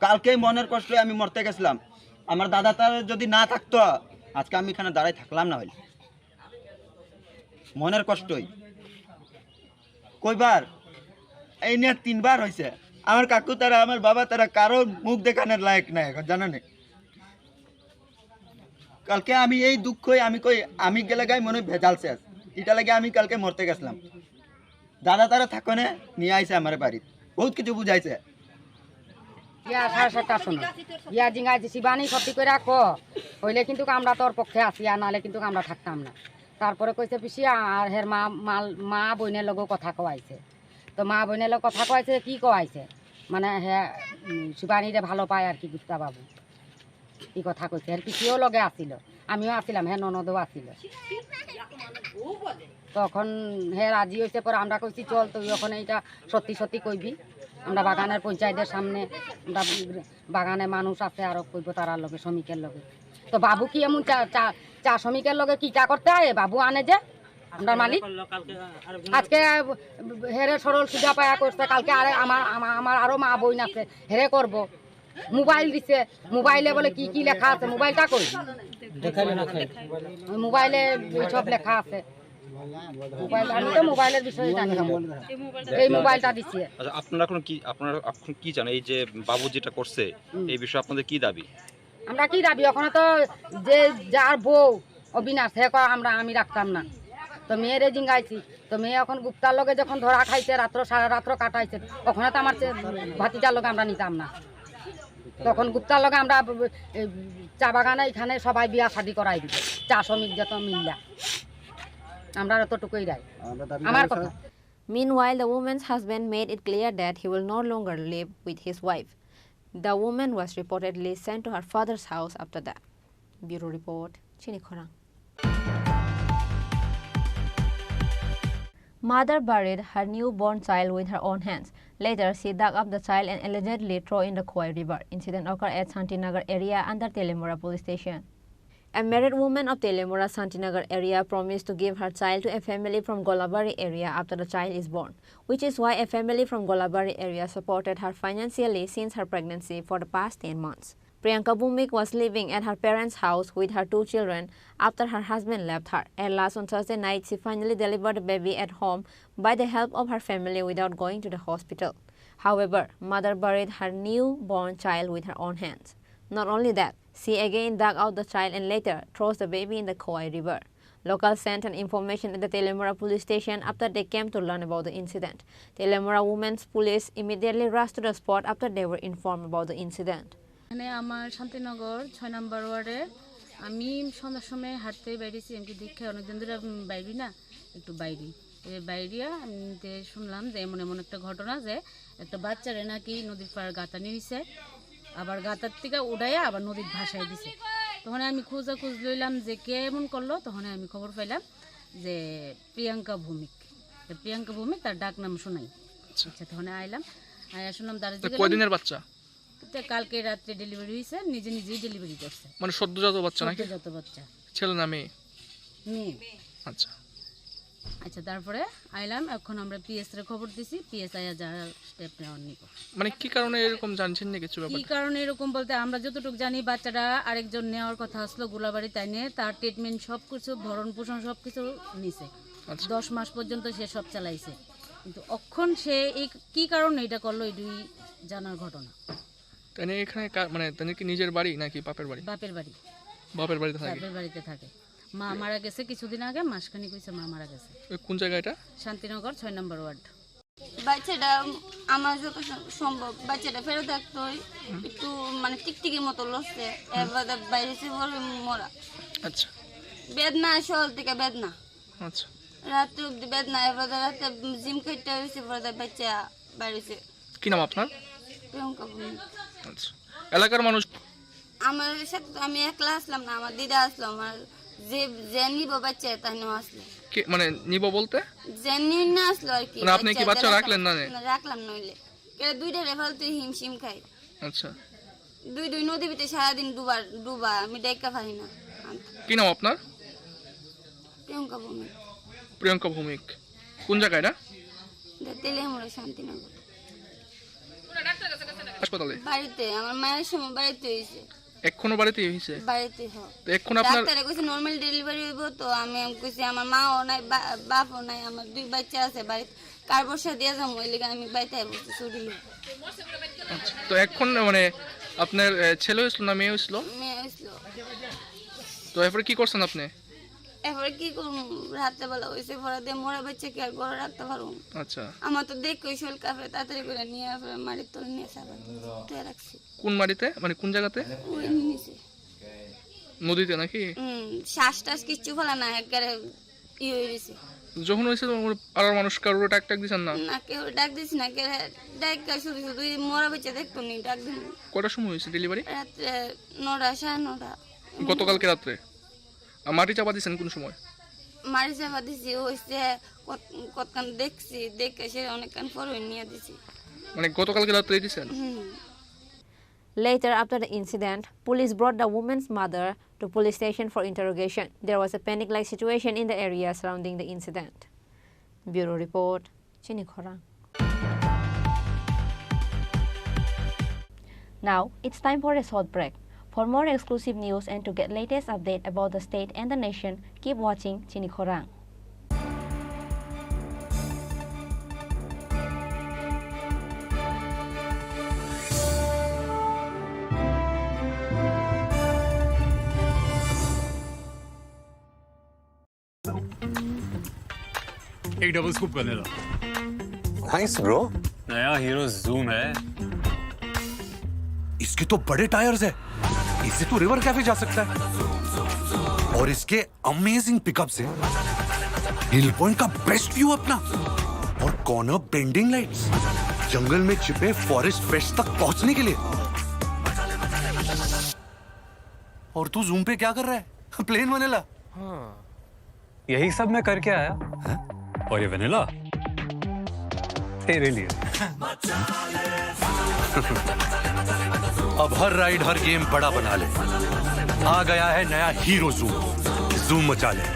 কালকেই মনের কষ্টে আমি মরতে গেছিলাম। আমার দাদা তার যদি না থাকতো, আজকে আমি এখানে দাঁড়াই থাকলাম না হইলে। মনের কষ্টই। কয়বার? এই নিয়ে তিনবার হয়েছে। আমার কাকু তারা, আমার বাবা তারা কারো মুখ দেখানোর লায়ক নাই এখন, জানো নি? কালকে আমি এই দুঃখই আমি কই, আমি গেলে গাই মনে হয় ভেজাল শেষ। এটা লাগে আমি কালকে মরতে গেছিলাম। দাদা তারা থাকনে নিয়ে আইছে আমার বাড়িত, বহুত কিছু বুঝাইছে। ইয়া সাড়ে সাতটার সময় ইয়া জিঙ্গাইছে, "শিবানী, সত্যি করে ক, হইলে কিন্তু আমরা তোর পক্ষে আছি, আর নালে কিন্তু আমরা থাকতাম না।" তারপরে কইছে, "পিসি, আর হের মা, মা, মা বইনের লগে কথা কওয়াইছে।" তো মা বইনের লগে কথা কওয়াইছে, কি কওয়াইছে? মানে হে, উম, শিবানীরে ভালো পায় আর কি গুপ্তা বাবু। এই কথা কইছে, এর পিসিও লগে আছিল, আমিও আছিলাম, হে ননদও আছিল। তখন হে রাজি হইছে, পরে আমরা কইছি, "চল, তুই ওখানে এটা সত্যি সত্যি কইবি।" আমরা বাগানের পঞ্চায়েতের সামনে, আমরা বাগানে মানুষ আছে, আরো কইবো তারার লগে, শ্রমিকের লগে। তো বাবু কি এমন চা, চা, চা শ্রমিকের লগে কি চা করতে আয়? বাবু আনে যে আমরা মালিক। আজকে হেরে সরল সুজা পায়া করছে, কালকে আরে আমার, আমার, আমার আরো মা বইন আছে, হেরে করব। মোবাইল দিছে, মোবাইলে বলে কি কি লেখা আছে, মোবাইলটা কই? দেখাইলে না খাই। ওই মোবাইলে সব লেখা আছে। মোবাইল, আমি তো মোবাইলের বিষয়ে জানি না। এই মোবাইলটা দিছে। আচ্ছা, আপনারা এখন কি, আপনারা এখন কি চান? এই যে বাবু যেটা করছে, হুম। এই বিষয়ে আপনাদের কি দাবি? আমরা কি দাবি? ওখানে তো যে যার বউ অবিনাশ, হে কয়, "আমরা, আমি রাখতাম না।" তো মেয়েরে জিঙ্গাইছি, তো মেয়ে এখন গুপ্তার লগে যখন ধরা খাইছে, রাত্র, সারা রাত্র কাটাইছে, ওখানে তো আমার চে-, ভাতিজার লগে আমরা নিতাম না। তখন গুপ্তার লগে আমরা ব-, ব-, এই চা বাগানে এখানে সবাই বিয়া শাদি করাই দিবে, চা শ্রমিক যত মিল্লা। আমরা অতটুকুই রায়। আমরা দাবি আমার করি কথা। Meanwhile, the woman's husband made it clear that he will no longer live with his wife. The woman was reportedly sent to her father's house after that. Bureau report, Chini Khorang. Mother buried her newborn child with her own hands. Later, she dug up the child and allegedly threw in the Khowai River. Incident occurred at Santinagar area under Teliamura police station. A married woman of Teliamura Santinagar area promised to give her child to a family from Golabari area after the child is born, which is why a family from Golabari area supported her financially since her pregnancy for the past ten months. Priyanka Bhowmik was living at her parents' house with her two children after her husband left her. At last, on Thursday night, she finally delivered the baby at home by the help of her family without going to the hospital. However, mother buried her newborn child with her own hands. Not only that, she again dug out the child and later throws the baby in the Khowai River. Locals sent an information at the Teliamura police station after they came to learn about the incident. Teliamura Women's Police immediately rushed to the spot after they were informed about the incident. এখানে আমার শান্তিনগর ছয় নম্বর ওয়ার্ডে আমি সন্ধ্যার সময় হাঁটতে বাইরেছি, এমনি দেখে অনেকদিন ধরে আমি বাইরি না, একটু বাইরি। এ বাইরিয়া আমি তে শুনলাম যে এমন এমন একটা ঘটনা, যে একটা বাচ্চারে নাকি নদীর পাড় গাতানি হইছে, আবার গাতার থেকে উঠাইয়া আবার নদীর ভাসায় দিছে। তখন আমি খোঁজাখুঁজ লইলাম যে কে এমন করলো, তখন আমি খবর পাইলাম যে প্রিয়াঙ্কা ভৌমিক। তো প্রিয়াঙ্কা ভৌমিক তার ডাক নাম শোনাই। আচ্ছা। আচ্ছা, তখন আইলাম, আয়া শুনলাম তারা তো জিজ্ঞেস কয়দিনের বাচ্চা? তো কালকে রাত্রে ডেলিভারি হয়েছে, নিজে নিজেই ডেলিভারি করছে। মানে সদ্যজাত বাচ্চা নাকি? সদ্যজাত বাচ্চা। ছেলে না মেয়ে? মেয়ে। আচ্ছা। আচ্ছা, তারপরে আইলাম, এখন আমরা পিএস রে খবর দিছি, পিএস আইয়া যা স্টেপ নেওয়ার নিব। মানে কি কারণে এরকম জানছেন না কিছু কি ব্যাপারে? কারণে এরকম বলতে, আমরা যতটুকু জানি, বাচ্চাটা আরেকজন নেওয়ার কথা আসলো গোলাবাড়ি, তাই নিয়ে তার ট্রিটমেন্ট সব কিছু, ভরণ পোষণ সব কিছু নিছে। আচ্ছা। দশ মাস পর্যন্ত সে সব চালাইছে, কিন্তু অখন সে এই কি কারণে এটা করলো, এটাই জানার ঘটনা। তাই নিয়ে এখানে কা-, মানে তাই নিয়ে কি নিজের বাড়ি নাকি বাপের বাড়ি? বাপের বাড়ি। বাপের বাড়িতে থাকে? বাপের বাড়িতে থাকে। মা মারা গেছে কিছুদিন আগে, মাসখানেক হয়েছে মা মারা গেছে। ওই কোন জায়গা এটা? শান্তিনগর ছয় নম্বর ওয়ার্ড। বাচ্চাটা আমার যত স-, সম্ভব বাচ্চাটা ফেরত রাখতে হয়। একটু মানে টিকটিকির মতো লড়ছে, এরপরে বাইরে সে পড়ে মরা। আচ্ছা। বেদনা সকাল থেকে বেদনা। আচ্ছা। রাত্রে অবধি বেদনা, এরপরে রাতে জিম খাইতে হয়েছে, পরে বাচ্চা বাইরে হয়েছে। কি নাম আপনার? প্রিয়াঙ্কা ভৌমিক। আচ্ছা। এলাকার মানুষ? আমার সাথে তো আমি একলা আসলাম না, আমার দিদা আসলো, আমার যে, যে নিব বাচ্চা তাই নিয়ে আসলো। কে, মানে নিব বলতে? যে নিয়ে না আসলো আর কি, মানে আপনি কি বাচ্চা বাচ্চা রাখা-, রাখলেন না নে? না, রাখলাম নইলে। কে দুইটা রেফাল তুই হিমশিম খাই। আচ্ছা। দুই দুই নদী ভিতরে সারাদিন ডুবা, ডুবা, আমি ডাইকা পারি না। কি নাম আপনার? প্রিয়াঙ্কা ভৌমিক। প্রিয়াঙ্কা ভৌমিক। কোন জায়গা এটা? এটা তেলিয়ামুড়া শান্তিনগর। হাসপাতালে? বাড়িতে, আমার মায়ের সময় বাড়িতে হয়েছে। এখনো বাড়িতে হয়েছে? বাড়িতে, হ। তো এখন আপনার ডাক্তারে কইছে নরমাল ডেলিভারি হইব, তো আমি কইছি আমার মাও নাই, বা-, বাপও নাই, আমার দুই বাচ্চা আছে বাড়িতে, কার ভরসা দিয়া যাবো, ওই লেগে আমি বাড়িতে বসে ছুটি নিয়ে। আচ্ছা, তো এখন মানে আপনার, আহ, ছেলে হয়েছিল না মেয়ে হয়েছিল? মেয়ে হয়েছিল। তো এরপরে কি করছেন আপনি? এরপরে কি করবো? রাত্রেবেলা হয়েছে, পরে দিয়ে মরা বাচ্চা কি আর ঘরে রাখতে পারবো? আচ্ছা। আমার তো দেখে ওই শরীর কাঁপে, তাড়াতাড়ি করে নিয়ে আসবে, মাটির তলে নিয়ে আসবে, আবার ধুয়ে রাখছি। কোন মাটিতে? মানে কোন জায়গাতে? ওই নিচে। নদীতে নাকি? হুম, শ্বাস টাস কিচ্ছু ফেলা না, একবারে ই হয়ে গেছে। যখন হয়েছে তখন আর মানুষ কারোর ডাক টাক দিছেন না? না, কেউ ডাক দিছি না, কেউ ডাক শুধু শুধু ওই মরা বাচ্চা দেখতো নি, ডাক দিন। কটার সময় হয়েছে ডেলিভারি? রাত্রে নটা, সাড়ে নটা। গতকালকে রাত্রে? আর মাটি চাপা দিছেন কোন সময়? মাটি চাপা দিছি, হয়েছে কত-, কতক্ষণ দেখছি, দেখে সে অনেকক্ষণ পরে নিয়ে দিছি। মানে গতকালকে রাত্রে দিছেন? হুম। Later, after the incident, police brought the woman's mother to police station for interrogation. There was a panic-like situation in the area surrounding the incident. Bureau report, Chini Khorang. Now, it's time for a short break. For more exclusive news and to get latest update about the state and the nation, keep watching Chini Khorang. एक double scoop vanilla. Thanks bro. नया hero zoom है। इसके तो बड़े टायर्स है, इससे तो river cafe जा सकता है। और इसके अमेजिंग पिकअप से हिल पॉइंट का बेस्ट व्यू अपना, और कॉर्नर बेंडिंग लाइट्स, जंगल में छिपे फॉरेस्ट फ्रेश तक पहुंचने के लिए। और तू जूम पे क्या कर रहा है? Plain vanilla. हाँ। यही सब मैं करके आया। हैं? और ये वेनिला तेरे लिए। अब हर राइड, हर गेम बड़ा बना ले। आ गया है नया हीरो जूम। जूम मचा ले।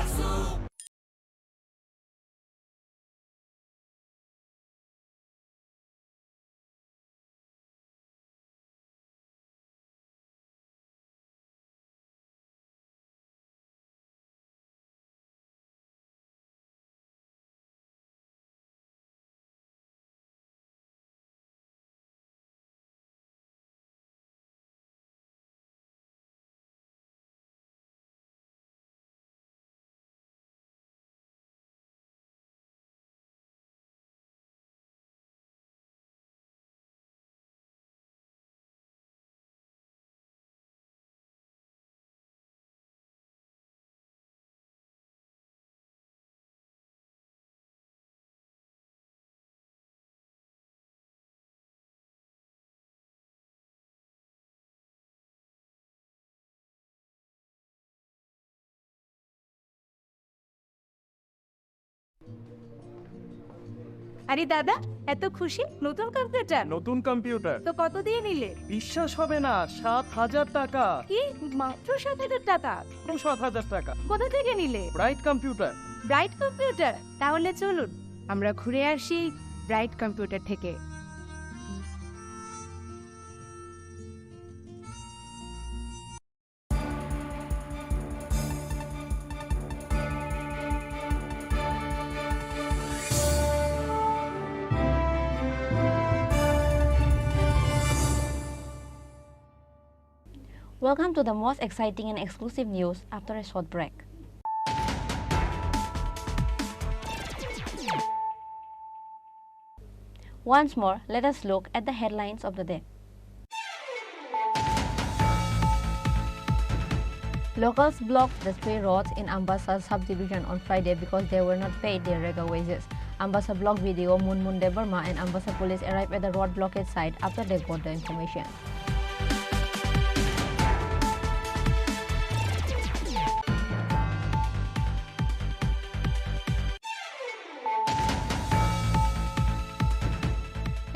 আরে দাদা, এত খুশি? নতুন কম্পিউটার? নতুন কম্পিউটার। তো কত দিয়ে নিলে? বিশ্বাস হবে না, সাত হাজার টাকা। কি? মাত্র সাত হাজার টাকা? মাত্র সাত হাজার টাকা। কোথা থেকে নিলে? Bright computer. Bright computer? তাহলে চলুন, আমরা ঘুরে আসি ব্রাইট কম্পিউটার থেকে। Welcome to the most exciting and exclusive news after a short break. Once more, let us look at the headlines of the day. Locals blocked the three roads in Ambassa subdivision on Friday because they were not paid their regular wages. Ambassa Block B D O Munmun Debbarma and Ambassa police arrived at the road blockade site after they got the information.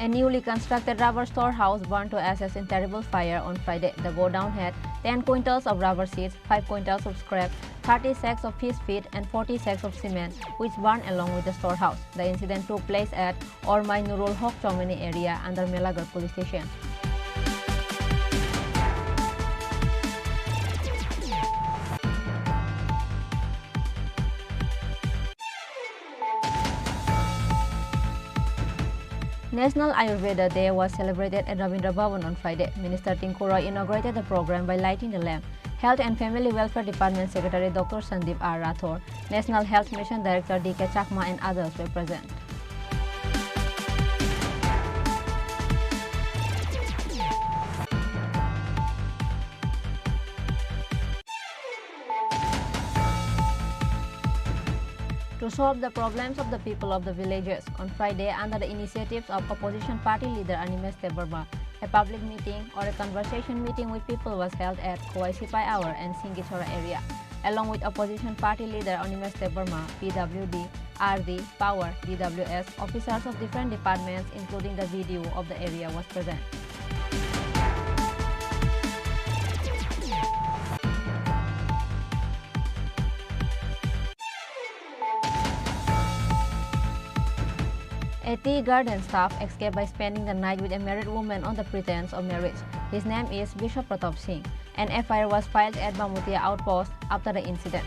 A newly constructed rubber storehouse burned to ashes in terrible fire on Friday. The godown had ten quintals of rubber sheets, five quintals of scrap, thirty sacks of fish feed, and forty sacks of cement, which burned along with the storehouse. The incident took place at Ormai Nurul Haq Chomani area under Melagar police station. National Ayurveda Day was celebrated at Rabindra Bhavan on Friday. Minister Tinku Roy inaugurated the program by lighting the lamp. Health and Family Welfare Department Secretary Doctor Sandeep R Rathore, National Health Mission Director D K Chakma and others were present. To solve the problems of the people of the villages, on Friday, under the initiatives of opposition party leader Animesh Debbarma, a public meeting or a conversation meeting with people was held at Khowai Sipai Awar and Singichora area, along with opposition party leader Animesh Debbarma, P W D, R D, Power, D W S, officers of different departments, including the B D O of the area, was present. A tea garden staff escaped by spending the night with a married woman on the pretense of marriage. His name is Bishwa Pratap Singh. An F I R was filed at Bamutia outpost after the incident.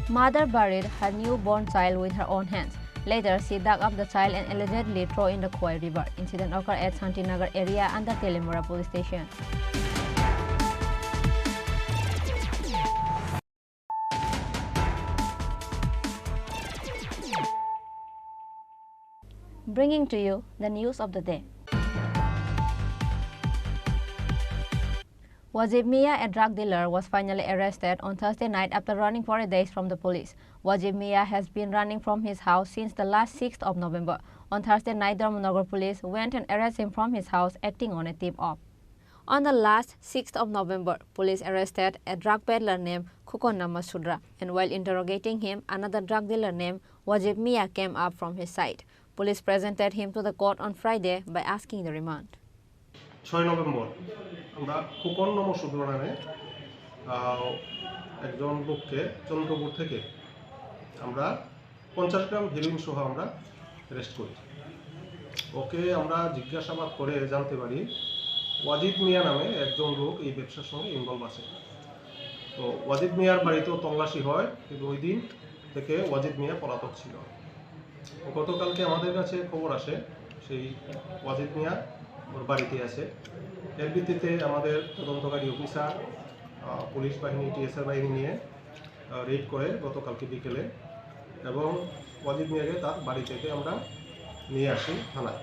Mother buried her newborn child with her own hands. Later, she dug up the child and allegedly threw in the Khowai River. Incident occurred at Shantinagar area under Telimura police station. Bringing to you the news of the day. Wajib Mia, a drug dealer, was finally arrested on Thursday night after running for a days from the police. Wajib Mia has been running from his house since the last sixth of November. On Thursday night, Dharmanagar police went and arrested him from his house, acting on a tip-off. On the last sixth of November, police arrested a drug peddler named Khokon Namasudra, and while interrogating him, another drug dealer named Wajib Mia came up from his side. Police presented him to the court on Friday by asking the remand. ছয় নভেম্বর আমরা খোকন নমঃশূদ্র নামে, আহ, একজন লোককে চন্দ্রপুর থেকে আমরা পঞ্চাশ গ্রাম হেরোইন সহ আমরা অ্যারেস্ট করি। ওকে আমরা জিজ্ঞাসাবাদ করে জানতে পারি ওয়াজিদ মিয়া নামে একজন লোক এই ব্যবসার সঙ্গে ইনভলভ আছে। তো ওয়াজিদ মিয়ার বাড়িতেও তল্লাশি হয়, কিন্তু ওই দিন থেকে ওয়াজিদ মিয়া পলাতক ছিল। গতকালকে আমাদের কাছে খবর আসে সেই ওয়াজিদ মিয়া ওর বাড়িতে আছে। এর ভিত্তিতে আমাদের তদন্তকারী অফিসার, আহ, পুলিশ বাহিনী, টিএসআর বাহিনী নিয়ে, আহ, রেড করে গতকালকে বিকেলে, এবং ওয়াজিদ মিয়াকে তার বাড়ি থেকে আমরা নিয়ে আসি থানায়।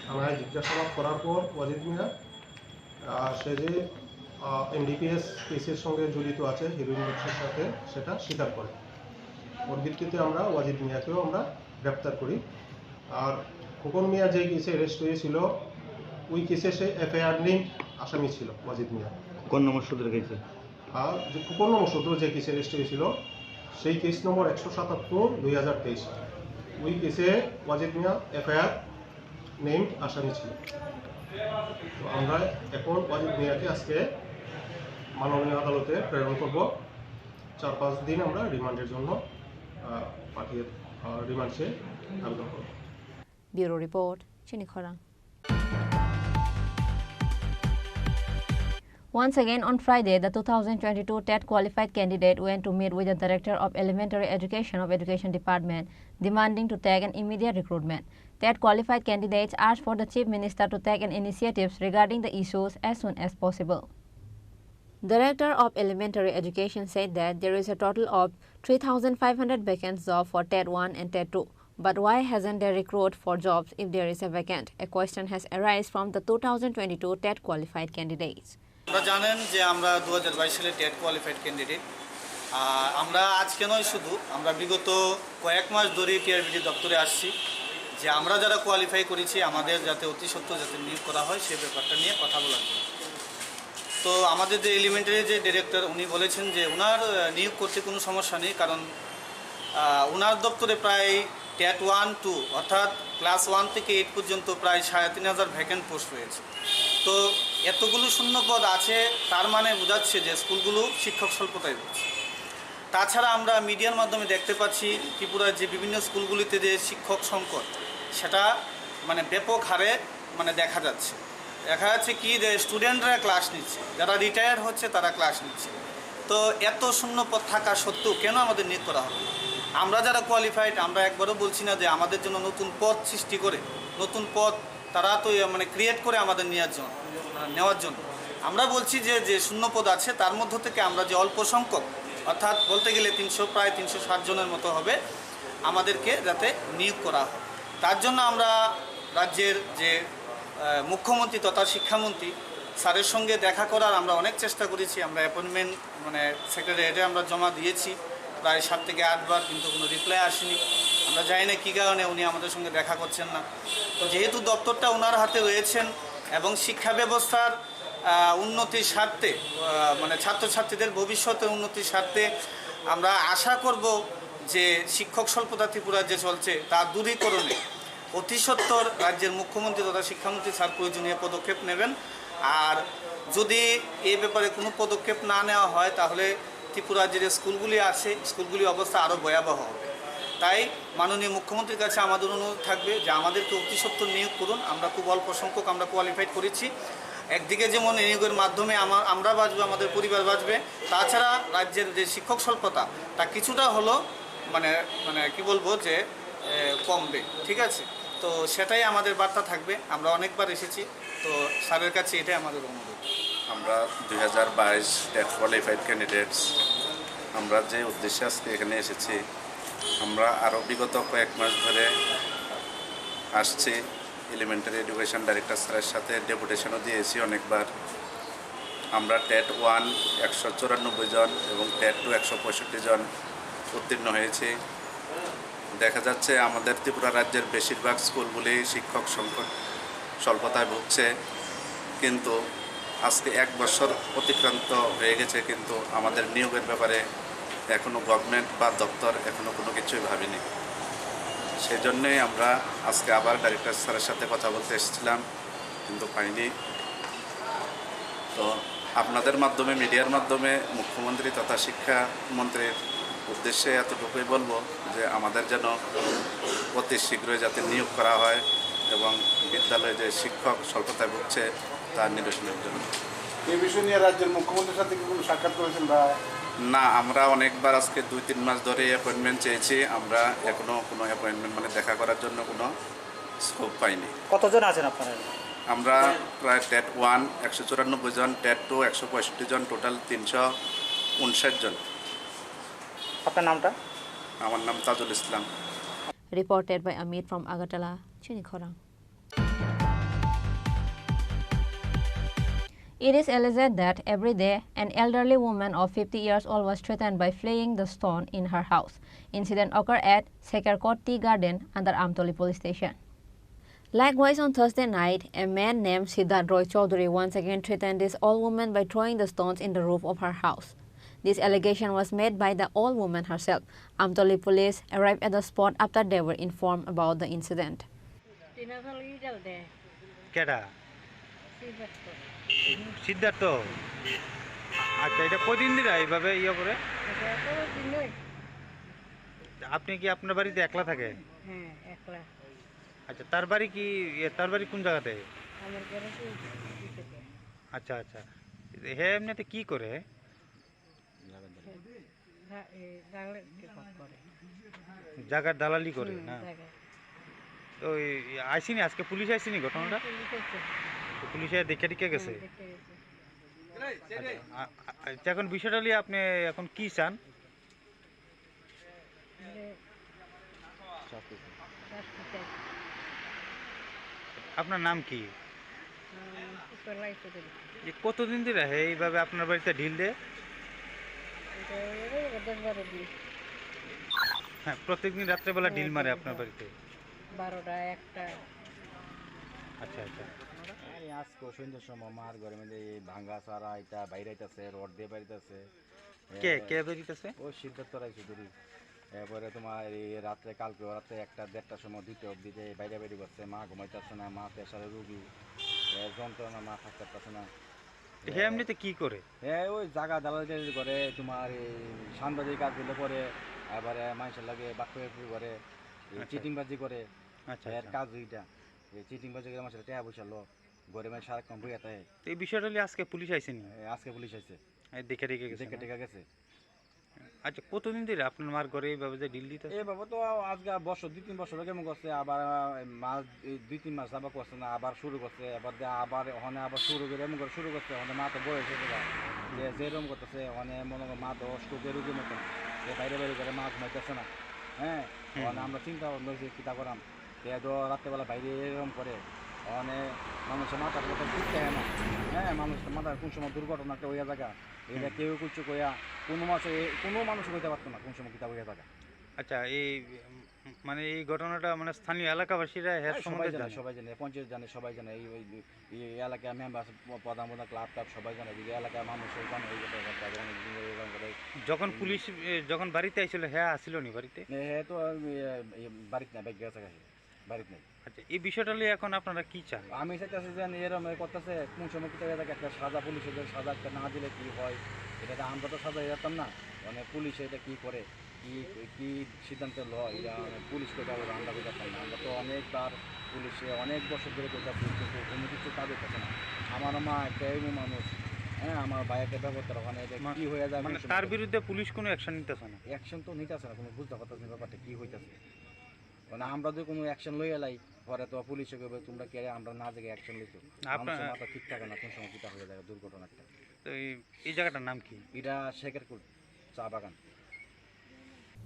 থানায় জিজ্ঞাসাবাদ করার পর ওয়াজিদ মিয়া, আহ, সে যে, আহ, এনডিপিএস কেসের সঙ্গে জড়িত আছে, হিরোইন ব্যবসার সাথে, সেটা স্বীকার করে। ওর ভিত্তিতে আমরা ওয়াজিদ মিয়াকেও আমরা গ্রেপ্তার করি। আর খোকন মিয়া যে কেসে অ্যারেস্ট হয়েছিল, ওই কেসে সে এফআইআর নেম আসামি ছিল ওয়াজিদ মিয়া। কোন নম্বর সূত্রে গেছে? আর যে কোন নম্বর সূত্র যে কেসে রেজিস্টার হয়েছিল, সেই কেস নম্বর একশো সাতাত্তর দুই হাজার তেইশ। ওই কেসে ওয়াজিদ মিয়া এফআইআর নেম আসামি ছিল। তো আমরা এখন ওয়াজিদ মিয়াকে আজকে মাননীয় আদালতে প্রেরণ করব। চার পাঁচ দিন আমরা রিমান্ডের জন্য আহ, পাঠিয়ে আহ, রিমান্ড চেয়ে আবেদন করব। Bureau report, Chini Khorang. Once again, on Friday, the two thousand twenty-two TET qualified candidate went to meet with the Director of Elementary Education of Education Department, demanding to take an immediate recruitment. TET qualified candidates asked for the Chief Minister to take an initiative regarding the issues as soon as possible. Director of Elementary Education said that there is a total of three thousand five hundred vacant jobs for TET one and TET two. But why hasn't they recruit for jobs if there is a vacant? A question has arisen from the two thousand twenty-two TET qualified candidates. আপনারা জানেন যে আমরা দু হাজার বাইশ সালে TET qualified candidate. আর আমরা আজকে নয় শুধু, আমরা বিগত কয়েক মাস ধরেই টিআরবিডি দপ্তরে আসছি যে আমরা যারা কোয়ালিফাই করেছি আমাদের যাতে অতি সত্বর যাতে নিয়োগ করা হয় সে ব্যাপারটা নিয়ে কথা বলার জন্য। তো আমাদের যে এলিমেন্টারি যে ডিরেক্টর উনি বলেছেন যে ওনার আহ, নিয়োগ করতে কোনো সমস্যা নেই, কারণ আহ, ওনার দপ্তরে প্রায় টেট ওয়ান টু অর্থাৎ ক্লাস ওয়ান থেকে এইট পর্যন্ত প্রায় সাড়ে তিন হাজার ভ্যাকেন্ট পোস্ট রয়েছে। তো এতগুলো শূন্য পদ আছে, তার মানে বোঝাচ্ছে যে স্কুলগুলো শিক্ষক স্বল্পতায় রয়েছে। তাছাড়া আমরা মিডিয়ার মাধ্যমে দেখতে পাচ্ছি ত্রিপুরার যে বিভিন্ন স্কুলগুলিতে যে শিক্ষক সংকট, সেটা মানে ব্যাপক হারে মানে দেখা যাচ্ছে। দেখা যাচ্ছে কি যে স্টুডেন্টরা ক্লাস নিচ্ছে, যারা রিটায়ার্ড হচ্ছে তারা ক্লাস নিচ্ছে। তো এত শূন্য পদ থাকা সত্ত্বেও কেন আমাদের নিয়োগ করা হবে? আমরা যারা কোয়ালিফাইড, আমরা একবারও বলছি না যে আমাদের জন্য নতুন পদ সৃষ্টি করে, নতুন পদ তারা তো ইয়ে মানে ক্রিয়েট করে আমাদের নেওয়ার জন্য, নেওয়ার জন্য। আমরা বলছি যে, যে শূন্য পদ আছে তার মধ্য থেকে আমরা যে অল্প সংখ্যক, অর্থাৎ বলতে গেলে তিনশো, প্রায় তিনশো ষাট জনের মতো হবে, আমাদেরকে যাতে নিয়োগ করা হয়। তার জন্য আমরা রাজ্যের যে, আহ, মুখ্যমন্ত্রী তথা শিক্ষামন্ত্রী স্যারের সঙ্গে দেখা করার আমরা অনেক চেষ্টা করেছি। আমরা অ্যাপয়েন্টমেন্ট মানে সেক্রেটারিয়েটে আমরা জমা দিয়েছি প্রায় সাত থেকে আট বার, কিন্তু কোনো রিপ্লাই আসেনি। আমরা জানি না কী কারণে উনি আমাদের সঙ্গে দেখা করছেন না। তো যেহেতু দপ্তরটা ওনার হাতে রয়েছেন এবং শিক্ষা ব্যবস্থার, আহ, উন্নতির স্বার্থে, আহ, মানে ছাত্রছাত্রীদের ভবিষ্যতের উন্নতির স্বার্থে আমরা আশা করব যে শিক্ষক স্বল্পতা ত্রিপুরা যে চলছে তার দূরীকরণে অতি সত্বর রাজ্যের মুখ্যমন্ত্রী তথা শিক্ষামন্ত্রী স্যার প্রয়োজনীয় পদক্ষেপ নেবেন। আর যদি এ ব্যাপারে কোনো পদক্ষেপ না নেওয়া হয়, তাহলে ত্রিপুরার যে স্কুলগুলি আছে, স্কুলগুলি অবস্থা আরও ভয়াবহ হবে। তাই মাননীয় মুখ্যমন্ত্রীর কাছে আমাদের অনুরোধ থাকবে যে আমাদেরকে অতি সত্বর নিয়োগ করুন। আমরা খুব অল্প সংখ্যক আমরা কোয়ালিফাইড করেছি। একদিকে যেমন এই নিয়োগের মাধ্যমে আমার, আমরা বাঁচবো, আমাদের পরিবার বাঁচবে, তাছাড়া রাজ্যের যে শিক্ষক স্বল্পতা, তা কিছুটা হলো মানে, মানে কি বলবো যে, এ, কমবে, ঠিক আছে? তো সেটাই আমাদের বার্তা থাকবে। আমরা অনেকবার এসেছি, তো স্যারের কাছে এটাই আমাদের অনুরোধ। আমরা দুই হাজার বাইশ টেট কোয়ালিফাইড ক্যান্ডিডেটস, আমরা যে উদ্দেশ্যে আজকে এখানে এসেছি, আমরা আরও বিগত কয়েক মাস ধরে আসছি। এলিমেন্টারি এডুকেশন ডাইরেক্টর স্যারের সাথে ডেপুটেশনও দিয়েছি অনেকবার। আমরা টেট ওয়ান একশো চুরানব্বই জন এবং টেট টু একশো পঁয়ষট্টি জন উত্তীর্ণ হয়েছি। দেখা যাচ্ছে আমাদের ত্রিপুরা রাজ্যের বেশিরভাগ স্কুলগুলি শিক্ষক সংকট স্বল্পতায় ভুগছে, কিন্তু আজকে এক বছর অতিক্রান্ত হয়ে গেছে, কিন্তু আমাদের নিয়োগের ব্যাপারে এখনও গভর্নমেন্ট বা দপ্তর এখনও কোনো কিছুই ভাবেনি। সেই জন্যই আমরা আজকে আবার ডাইরেক্টর স্যারের সাথে কথা বলতে এসেছিলাম, কিন্তু পাইনি। তো আপনাদের মাধ্যমে, মিডিয়ার মাধ্যমে মুখ্যমন্ত্রী তথা শিক্ষামন্ত্রীর উদ্দেশ্যে এতটুকুই বলবো যে আমাদের যেন অতি শীঘ্রই যাতে নিয়োগ করা হয় এবং বিদ্যালয়ে যে শিক্ষক স্বল্পতায় ভুগছে তার নিরসনের জন্য। এই বিষয় নিয়ে রাজ্যের মুখ্যমন্ত্রীর সাথে কি কোনো সাক্ষাৎ করেছেন বা? না, আমরা অনেকবার আজকে দুই তিন মাস ধরে অ্যাপয়েন্টমেন্ট চেয়েছি, আমরা এখনো কোনো অ্যাপয়েন্টমেন্ট মানে দেখা করার জন্য কোনো স্কোপ পাইনি। কতজন আছেন আপনারা? আমরা প্রায় টেট ওয়ান একশো চুরানব্বই জন, টেট টু একশো পঁয়ষট্টি জন, টোটাল তিনশো উনষাট জন। আপনার নামটা? আমার নাম তাজুল Islam. Reported by Amit from Agartala, Chini Khorang. It is alleged that every day, an elderly woman of fifty years old was threatened by fleeing the stone in her house. Incident occurred at Sekerkot Tea Garden under Amtoli Police Station. Likewise, on Thursday night, a man named Siddharth Roy Chaudhary once again threatened this old woman by throwing the stones in the roof of her house. This allegation was made by the old woman herself. Amtoli police arrived at the spot after they were informed about the incident. Tina sal idal de. Keda? Siddhartho. Siddhartho? আচ্ছা, এটা কদিন ধরে এইভাবে ইয়ে করে? এটা তো দিনই। আপনি কি আপনার বাড়িতে একলা থাকে? হ্যাঁ, একলা। আচ্ছা, তার বাড়ি কি, এ, তার বাড়ি কোন জায়গাতে? আমার ঘরে তো এই দিকে। আচ্ছা, আচ্ছা। হে এমনিতে কি করে? হ্যাঁ, এই দালালি করে। জায়গার দালালি করে, হুম, না? জায়গা। তো এই আইসিনি, আজকে পুলিশ আইসিনি ঘটনাটা? পুলিশ আইছে। তো পুলিশে দেখে টিকে গেছে? হুম, দেখে গেছে। আচ্ছা, আ-, আ-, আচ্ছা, এখন বিষয়টা নিয়ে আপনি এখন কি চান? যে শাস্তি চাই। আপনার নাম কি? উম, পুষ্পা রায় চৌধুরী। এ কতদিন ধরে হে এইভাবে আপনার বাড়িতে ঢিল দেয়? এটা হয়ে গেল দশ বারো দিন। হ্যাঁ, প্রত্যেকদিন রাত্রেবেলা হ্যাঁ, ঢিল মারে প্রত্যেকদিন। আপনার বাড়িতে? বারোটা, একটা। আচ্ছা, আচ্ছা। আরে আজকে সন্ধ্যার সময় মার ঘরের মধ্যে এই ভাঙ্গা সারা এটা বাইরে আইতাছে, রড দিয়ে বাইরে আইতাছে। কে, এ, কে বেরিতেছে? ও সিদ্ধার্থ রায় চৌধুরী। এরপরে তোমার এই রাত্রে, কালকে রাত্রে একটা দেড়টার সময়, দুইটা অবধি যে বাইরে বাইরে করছে, মা ঘুমাইতেছে না, মা প্রেশারের রুগী, এ, যন্ত্রণা, মা থাকতে পারছে না। হে এমনিতে কি করে? হ্যাঁ, ওই জায়গা দালালি টালালি করে, তোমার এই সাংবাদিক কাজ গুলো করে, এবারে মানুষের লাগে বাক্য করে, এই আচ্ছা। চিটিংবাজি করে, আচ্ছা, এর আচ্ছা। কাজ ওইটা। এই চিটিংবাজি করে মানুষের টাকা পয়সা লো, ঘরে মানে সারাক্ষণ বইয়া থাকে। তো এই বিষয়টা নিয়ে আজকে পুলিশ আইসেনি? এ, আজকে পুলিশ আইছে। এই দেখে রেখে গেছে দেখে না? টেকে গেছে। আচ্ছা, কতদিন ধরে আপনার মার ঘরে এইভাবে যে ঢিল দিতেছে? এইভাবে তো আজকে বছর, দুই তিন বছর আগে এমন করছে, আবার, আহ, মাস, এই দুই তিন মাস আবার করছে না, আবার শুরু করছে, এবার দে আবার ওখানে আবার শুরু করে, এমন করে শুরু করছে, ওখানে মা তো বয়স হয়েছে গা। যে যেরকম করতেছে, ওখানে মনে করো মা তো স্ট্রোকের রুগীর মতন, যে বাইরে বাইরে করে মা ঘুমাইতেছে না। হ্যাঁ, হুম, ওখানে হুম। আমরা চিন্তা ভাবনা হয়েছে কিতা করাম। তে তো রাত্রেবেলা বাইরে এরকম করে, ওখানে মানুষের মাথার কথা ঠিক থাকে না। হ্যাঁ, মানুষের মাথায় কোন সময় দুর্ঘটনা একটা হইয়া জায়গা, এটা হুম। কেউ কিছু কইয়া কোনো মাসে, কোনো মানুষ কইতে পারতো না কোন সময় কিতা হইয়া জায়গা। আচ্ছা, এই, উম, মানে এই ঘটনাটা মানে স্থানীয় এলাকাবাসীরা এর হ্যাঁ, সম্বন্ধে সবাই জানে, জানে? সবাই জানে, পঞ্চায়েত জানে, সবাই জানে। এই, এই, এই এলাকার মেম্বার, প্রধান প্রধান ক্লাব ক্লাব সবাই জানে, এই এলাকার মানুষ জানে এই ব্যাপারে, তাদের অনেক দিন ধরে এরকম করে। যখন হুম। পুলিশ, এ, যখন বাড়িতে আইছিল, হ্যাঁ আসিল নি বাড়িতে? এ, হ্যাঁ, তো, এ, এ, বাড়িতে না, বাইক গেছে কাছে। বাড়িত নাই। আচ্ছা, এই বিষয়টা নিয়ে এখন আপনারা কি চান? আমি চাইতেছি যে এরম এ করতেছে, কোন সময় কিতা হয়ে থাকে, একটা সাজা, পুলিশের যে সাজা একটা না দিলে কি হয়, এটা তো আমরা তো সাজা দিতাম না। মানে পুলিশে এটা কি করে, কি, কি সিদ্ধান্ত লয়, এটা মানে পুলিশ তো যাবো, আমরা তো জানতাম না। আমরা তো অনেকবার পুলিশে অনেক বছর ধরে করতেছি, কিন্তু কোনো কিছু কাজ হইতেছে না। আমার মা একটা এমন মানুষ, হ্যাঁ, আমার ভাই একটা ব্যাপার, তার ওখানে এটা মা-, কি হয়ে যায়, মানে কোনো সময় তার তো বিরুদ্ধে পুলিশ কোনো অ্যাকশন নিতেছে না? অ্যাকশন তো নিতেছে না, কোনো বুঝতে পারতেছে না ব্যাপারটা কি হইতেছে। মানে আমরা যদি কোনো অ্যাকশন লই এলাই, পরে তো পুলিশে কইবে, "তোমরা কে রে, আমরা না দেখে অ্যাকশন লইছো।" আপনার মানুষের মাথা ঠিক থাকে না, কোন সময় কিতা হয়ে যায় দুর্ঘটনা একটা। তো এই, এই জায়গাটার নাম কি? এটা শেখেরকুট চা বাগান।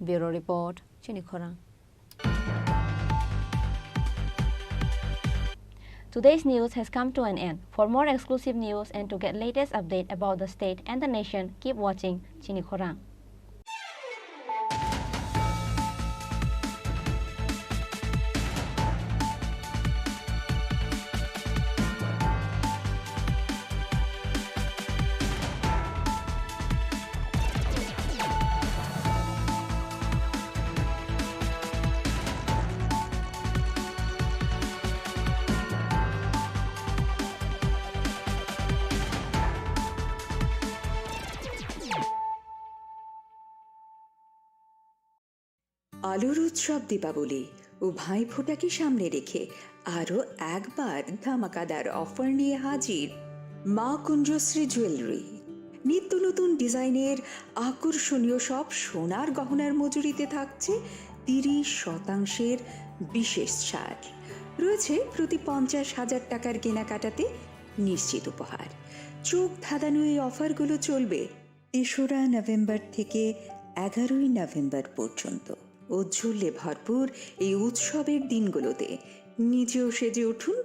Bureau report, Chini Khorang. Today's news has come to an end. For more exclusive news and to get latest update about the state and the nation, keep watching Chini Khorang. আলোর উৎসব দীপাবলি ও ভাইফোঁটাকে সামনে রেখে আরও একবার ধামাকাদার অফার নিয়ে হাজির মা কুঞ্জশ্রী জুয়েলারি। নিত্য নতুন ডিজাইনের আকর্ষণীয় সব সোনার গহনার মজুরিতে থাকছে তিরিশ শতাংশের বিশেষ ছাড়। রয়েছে প্রতি পঞ্চাশ হাজার টাকার কেনাকাটাতে নিশ্চিত উপহার। চোখ ধাঁধানো এই অফারগুলো চলবে তেসরা নভেম্বর থেকে এগারোই নভেম্বর পর্যন্ত। ঔজ্জ্বল্যে ভরপুর এই উৎসবের দিনগুলোতে নিজেও সেজে উঠুন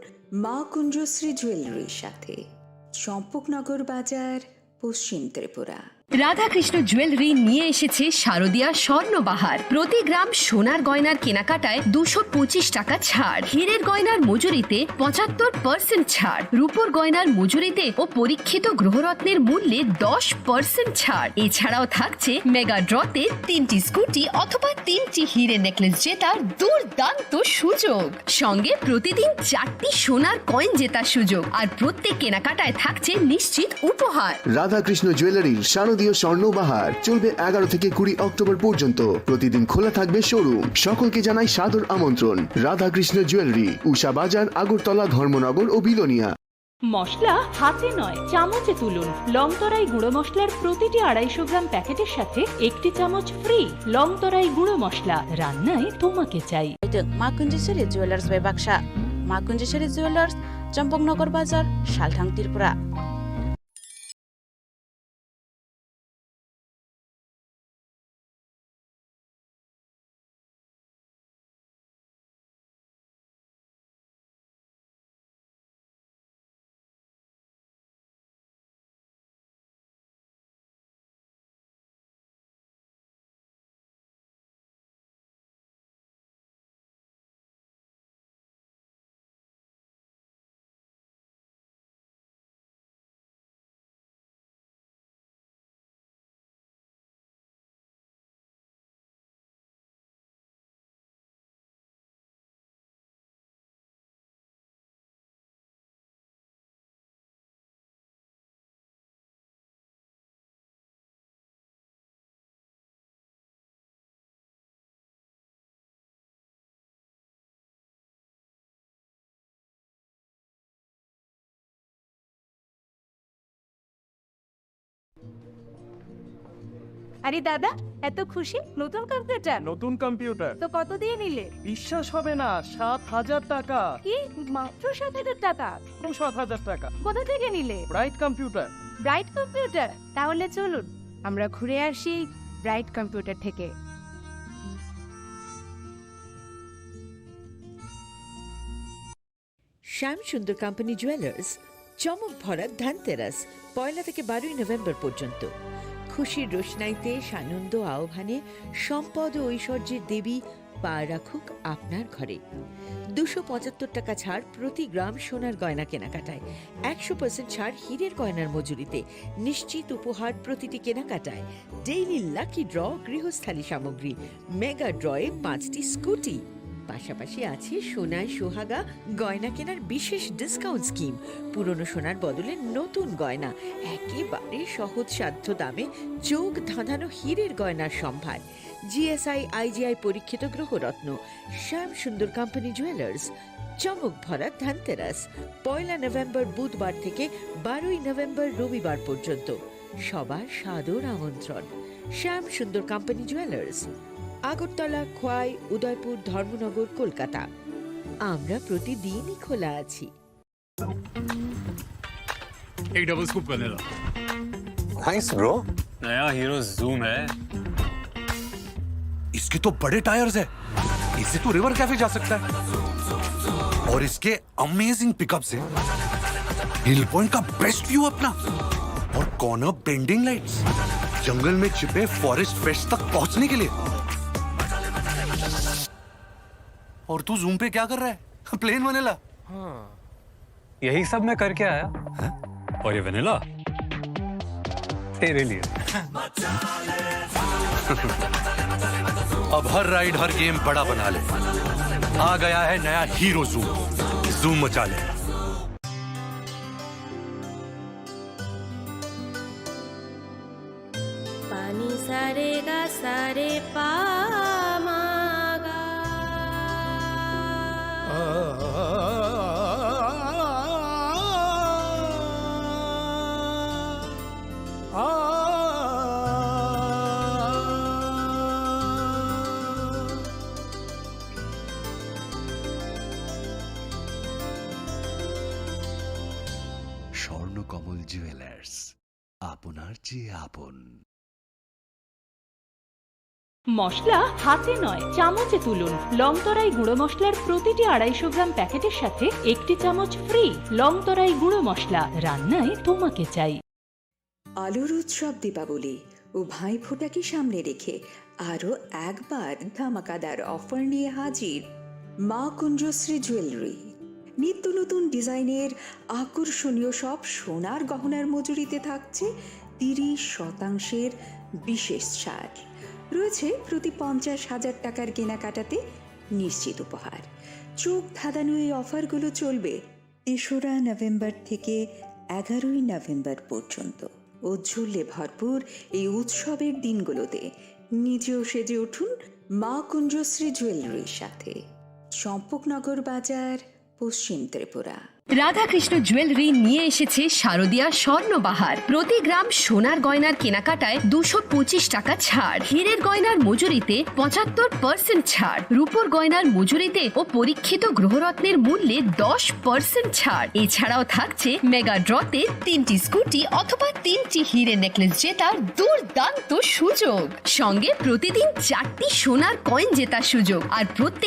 মা কুঞ্জশ্রী জুয়েলারির সাথে। চম্পকনগর বাজার, পশ্চিম ত্রিপুরা। রাধাকৃষ্ণ জুয়েলারি নিয়ে এসেছে শারদীয়া স্বর্ণবাহার। প্রতি গ্রাম সোনার গয়নার কেনাকাটায় দুশো পঁচিশ টাকা ছাড়, হীরের গয়নার মজুরিতে পঁচাত্তর পার্সেন্ট ছাড়, রূপোর গয়নার মজুরিতে ও পরীক্ষিত গ্রহরত্নের মূল্যে দশ পার্সেন্ট ছাড়। এছাড়াও থাকছে মেগা ড্রতে তিনটি স্কুটি অথবা তিনটি হিরে নেকলেস জেতার দুর্দান্ত সুযোগ। সঙ্গে প্রতিদিন চারটি সোনার কয়েন জেতার সুযোগ, আর প্রত্যেক কেনাকাটায় থাকছে নিশ্চিত উপহার। রাধাকৃষ্ণ জুয়েলারির শারদীয় স্বর্ণ বাহার চলবে এগারো থেকে কুড়ি অক্টোবর পর্যন্ত। প্রতিদিন খোলা থাকবে শোরুম। সকলকে জানাই সাদর আমন্ত্রণ। রাধাকৃষ্ণ জুয়েলারি, উষা বাজার, আগরতলা, ধর্মনগর ও বিলোনিয়া। মশলা হাতে নয়, চামচে তুলুন। লংতরাই গুঁড়ো মশলার প্রতিটি আড়াইশো গ্রাম প্যাকেটের সাথে একটি চামচ ফ্রি। লংতরাই গুঁড়ো মশলা, রান্নায় তোমাকে চাই। Makunjiswari Jewelers bai baksa. Makunjiswari Jewelers, Champaknagar Bazar, Salthang, Tripura. আরে দাদা, এত খুশি? নতুন কম্পিউটার? নতুন কম্পিউটার। তো কত দিয়ে নিলে? বিশ্বাস হবে না, সাত হাজার টাকা। কি? মাত্র সাত হাজার টাকা? মাত্র সাত হাজার টাকা। কোথা থেকে নিলে? Bright computer. Bright computer? তাহলে চলুন, আমরা ঘুরে আসি ব্রাইট কম্পিউটার থেকে। শ্যাম সুন্দর কোম্পানি জুয়েলার্স, চমক ভরা ধনতেরাস, পয়লা থেকে বারোই নভেম্বর পর্যন্ত। খুশির রোশনাইতে সানন্দ আহ্বানে সম্পদ ও ঐশ্বর্যের দেবী পা রাখুক আপনার ঘরে। দুশো পঁচাত্তর টাকা ছাড় প্রতি গ্রাম সোনার গয়না কেনাকাটায়, একশো পার্সেন্ট ছাড় হীরের গয়নার মজুরিতে, নিশ্চিত উপহার প্রতিটি কেনাকাটায়, ডেইলি লাকি ড্র গৃহস্থালী সামগ্রী, মেগা ড্রয়ে পাঁচটি স্কুটি। পাশাপাশি আছে সোনায় সোহাগা গয়না কেনার বিশেষ ডিসকাউন্ট স্কিম। পুরনো সোনার বদলে নতুন গয়না, একেবারে সহজসাধ্য দামে চোখ ধাঁধানো হীরের গয়নার সম্ভার। জিএসআই, আইজিআই পরীক্ষিত গ্রহরত্ন। শ্যাম সুন্দর কোম্পানি জুয়েলার্স। চমক ভরা ধনতেরাস, পয়লা নভেম্বর বুধবার থেকে বারোই নভেম্বর রবিবার পর্যন্ত। সবার সাদর আমন্ত্রণ। শ্যাম সুন্দর কোম্পানি জুয়েলার্স, আগরতলা, খোয়াই, উদয়পুর, ধর্মনগর, কলকাতা। আমরা প্রতিদিনই খোলা আছি। एक double scoop vanilla. Nice, bro। नया हीरो जूम है। इसके तो बड़े टायर्स है, इससे तो रिवर कैफे जा सकता है। और इसके अमेजिंग पिकअप से हिल पॉइंट का बेस्ट व्यू अपना और कॉर्नर बेंडिंग लाइट्स, जंगल में छिपे फॉरेस्ट पेट्स तक पहुंचने के लिए। और तू जूम पे क्या कर रहा है? Plain vanilla. हाँ। यही सब मैं करके आया। हैं? और ये वेनिला तेरे लिए। अब हर राइड, हर गेम बड़ा बना ले। आ गया है नया हीरो जूम। जूम मचा ले। Pani sa re ga sa re pa ma ga. Swarnakamal jewellers, আপনার চেয়ে আপন। মশলা হাতে নয়, চামচে তুলুন। লংতরাই গুঁড়ো মশলার প্রতিটি আড়াইশো গ্রাম প্যাকেটের সাথে একটি চামচ ফ্রি। লংতরাই গুঁড়ো মশলা, রান্নায় তোমাকে চাই। আলোর উৎসব দীপাবলি ও ভাইফোঁটাকে সামনে রেখে আরও একবার ধামাকাদার অফার নিয়ে হাজির মা কুঞ্জশ্রী জুয়েলারি। নিত্য নতুন ডিজাইনের আকর্ষণীয় সব সোনার গহনার মজুরিতে থাকছে তিরিশ শতাংশের বিশেষ ছাড়। রয়েছে প্রতি পঞ্চাশ হাজার টাকার কেনাকাটাতে নিশ্চিত উপহার। চোখ ধাঁধানো এই অফারগুলো চলবে তেসরা নভেম্বর থেকে এগারোই নভেম্বর পর্যন্ত। উজ্জ্বলে ভরপুর এই উৎসবের দিনগুলোতে নিজেও সেজে উঠুন মা কুঞ্জশ্রী জুয়েলারির সাথে। চম্পকনগর বাজার, পশ্চিম ত্রিপুরা। রাধাকৃষ্ণ জুয়েলারি নিয়ে এসেছে শারদিয়া স্বর্ণবাহার। প্রতি গ্রাম সোনার গয়নার কেনাকাটায় দুশো পঁচিশ টাকা ছাড়, হীরের গয়নার মজুরিতে পঁচাত্তর পার্সেন্ট ছাড়, রূপোর গয়নার মজুরিতে ও পরীক্ষিত গ্রহরত্নের মূল্যে দশ পার্সেন্ট ছাড়। এছাড়াও থাকছে মেগা ড্রতে তিনটি স্কুটি অথবা তিনটি হীরে নেকলেস জেতার দুর্দান্ত সুযোগ, সঙ্গে প্রতিদিন চারটি সোনার কয়েন জেতার সুযোগ। আর প্রত্যেক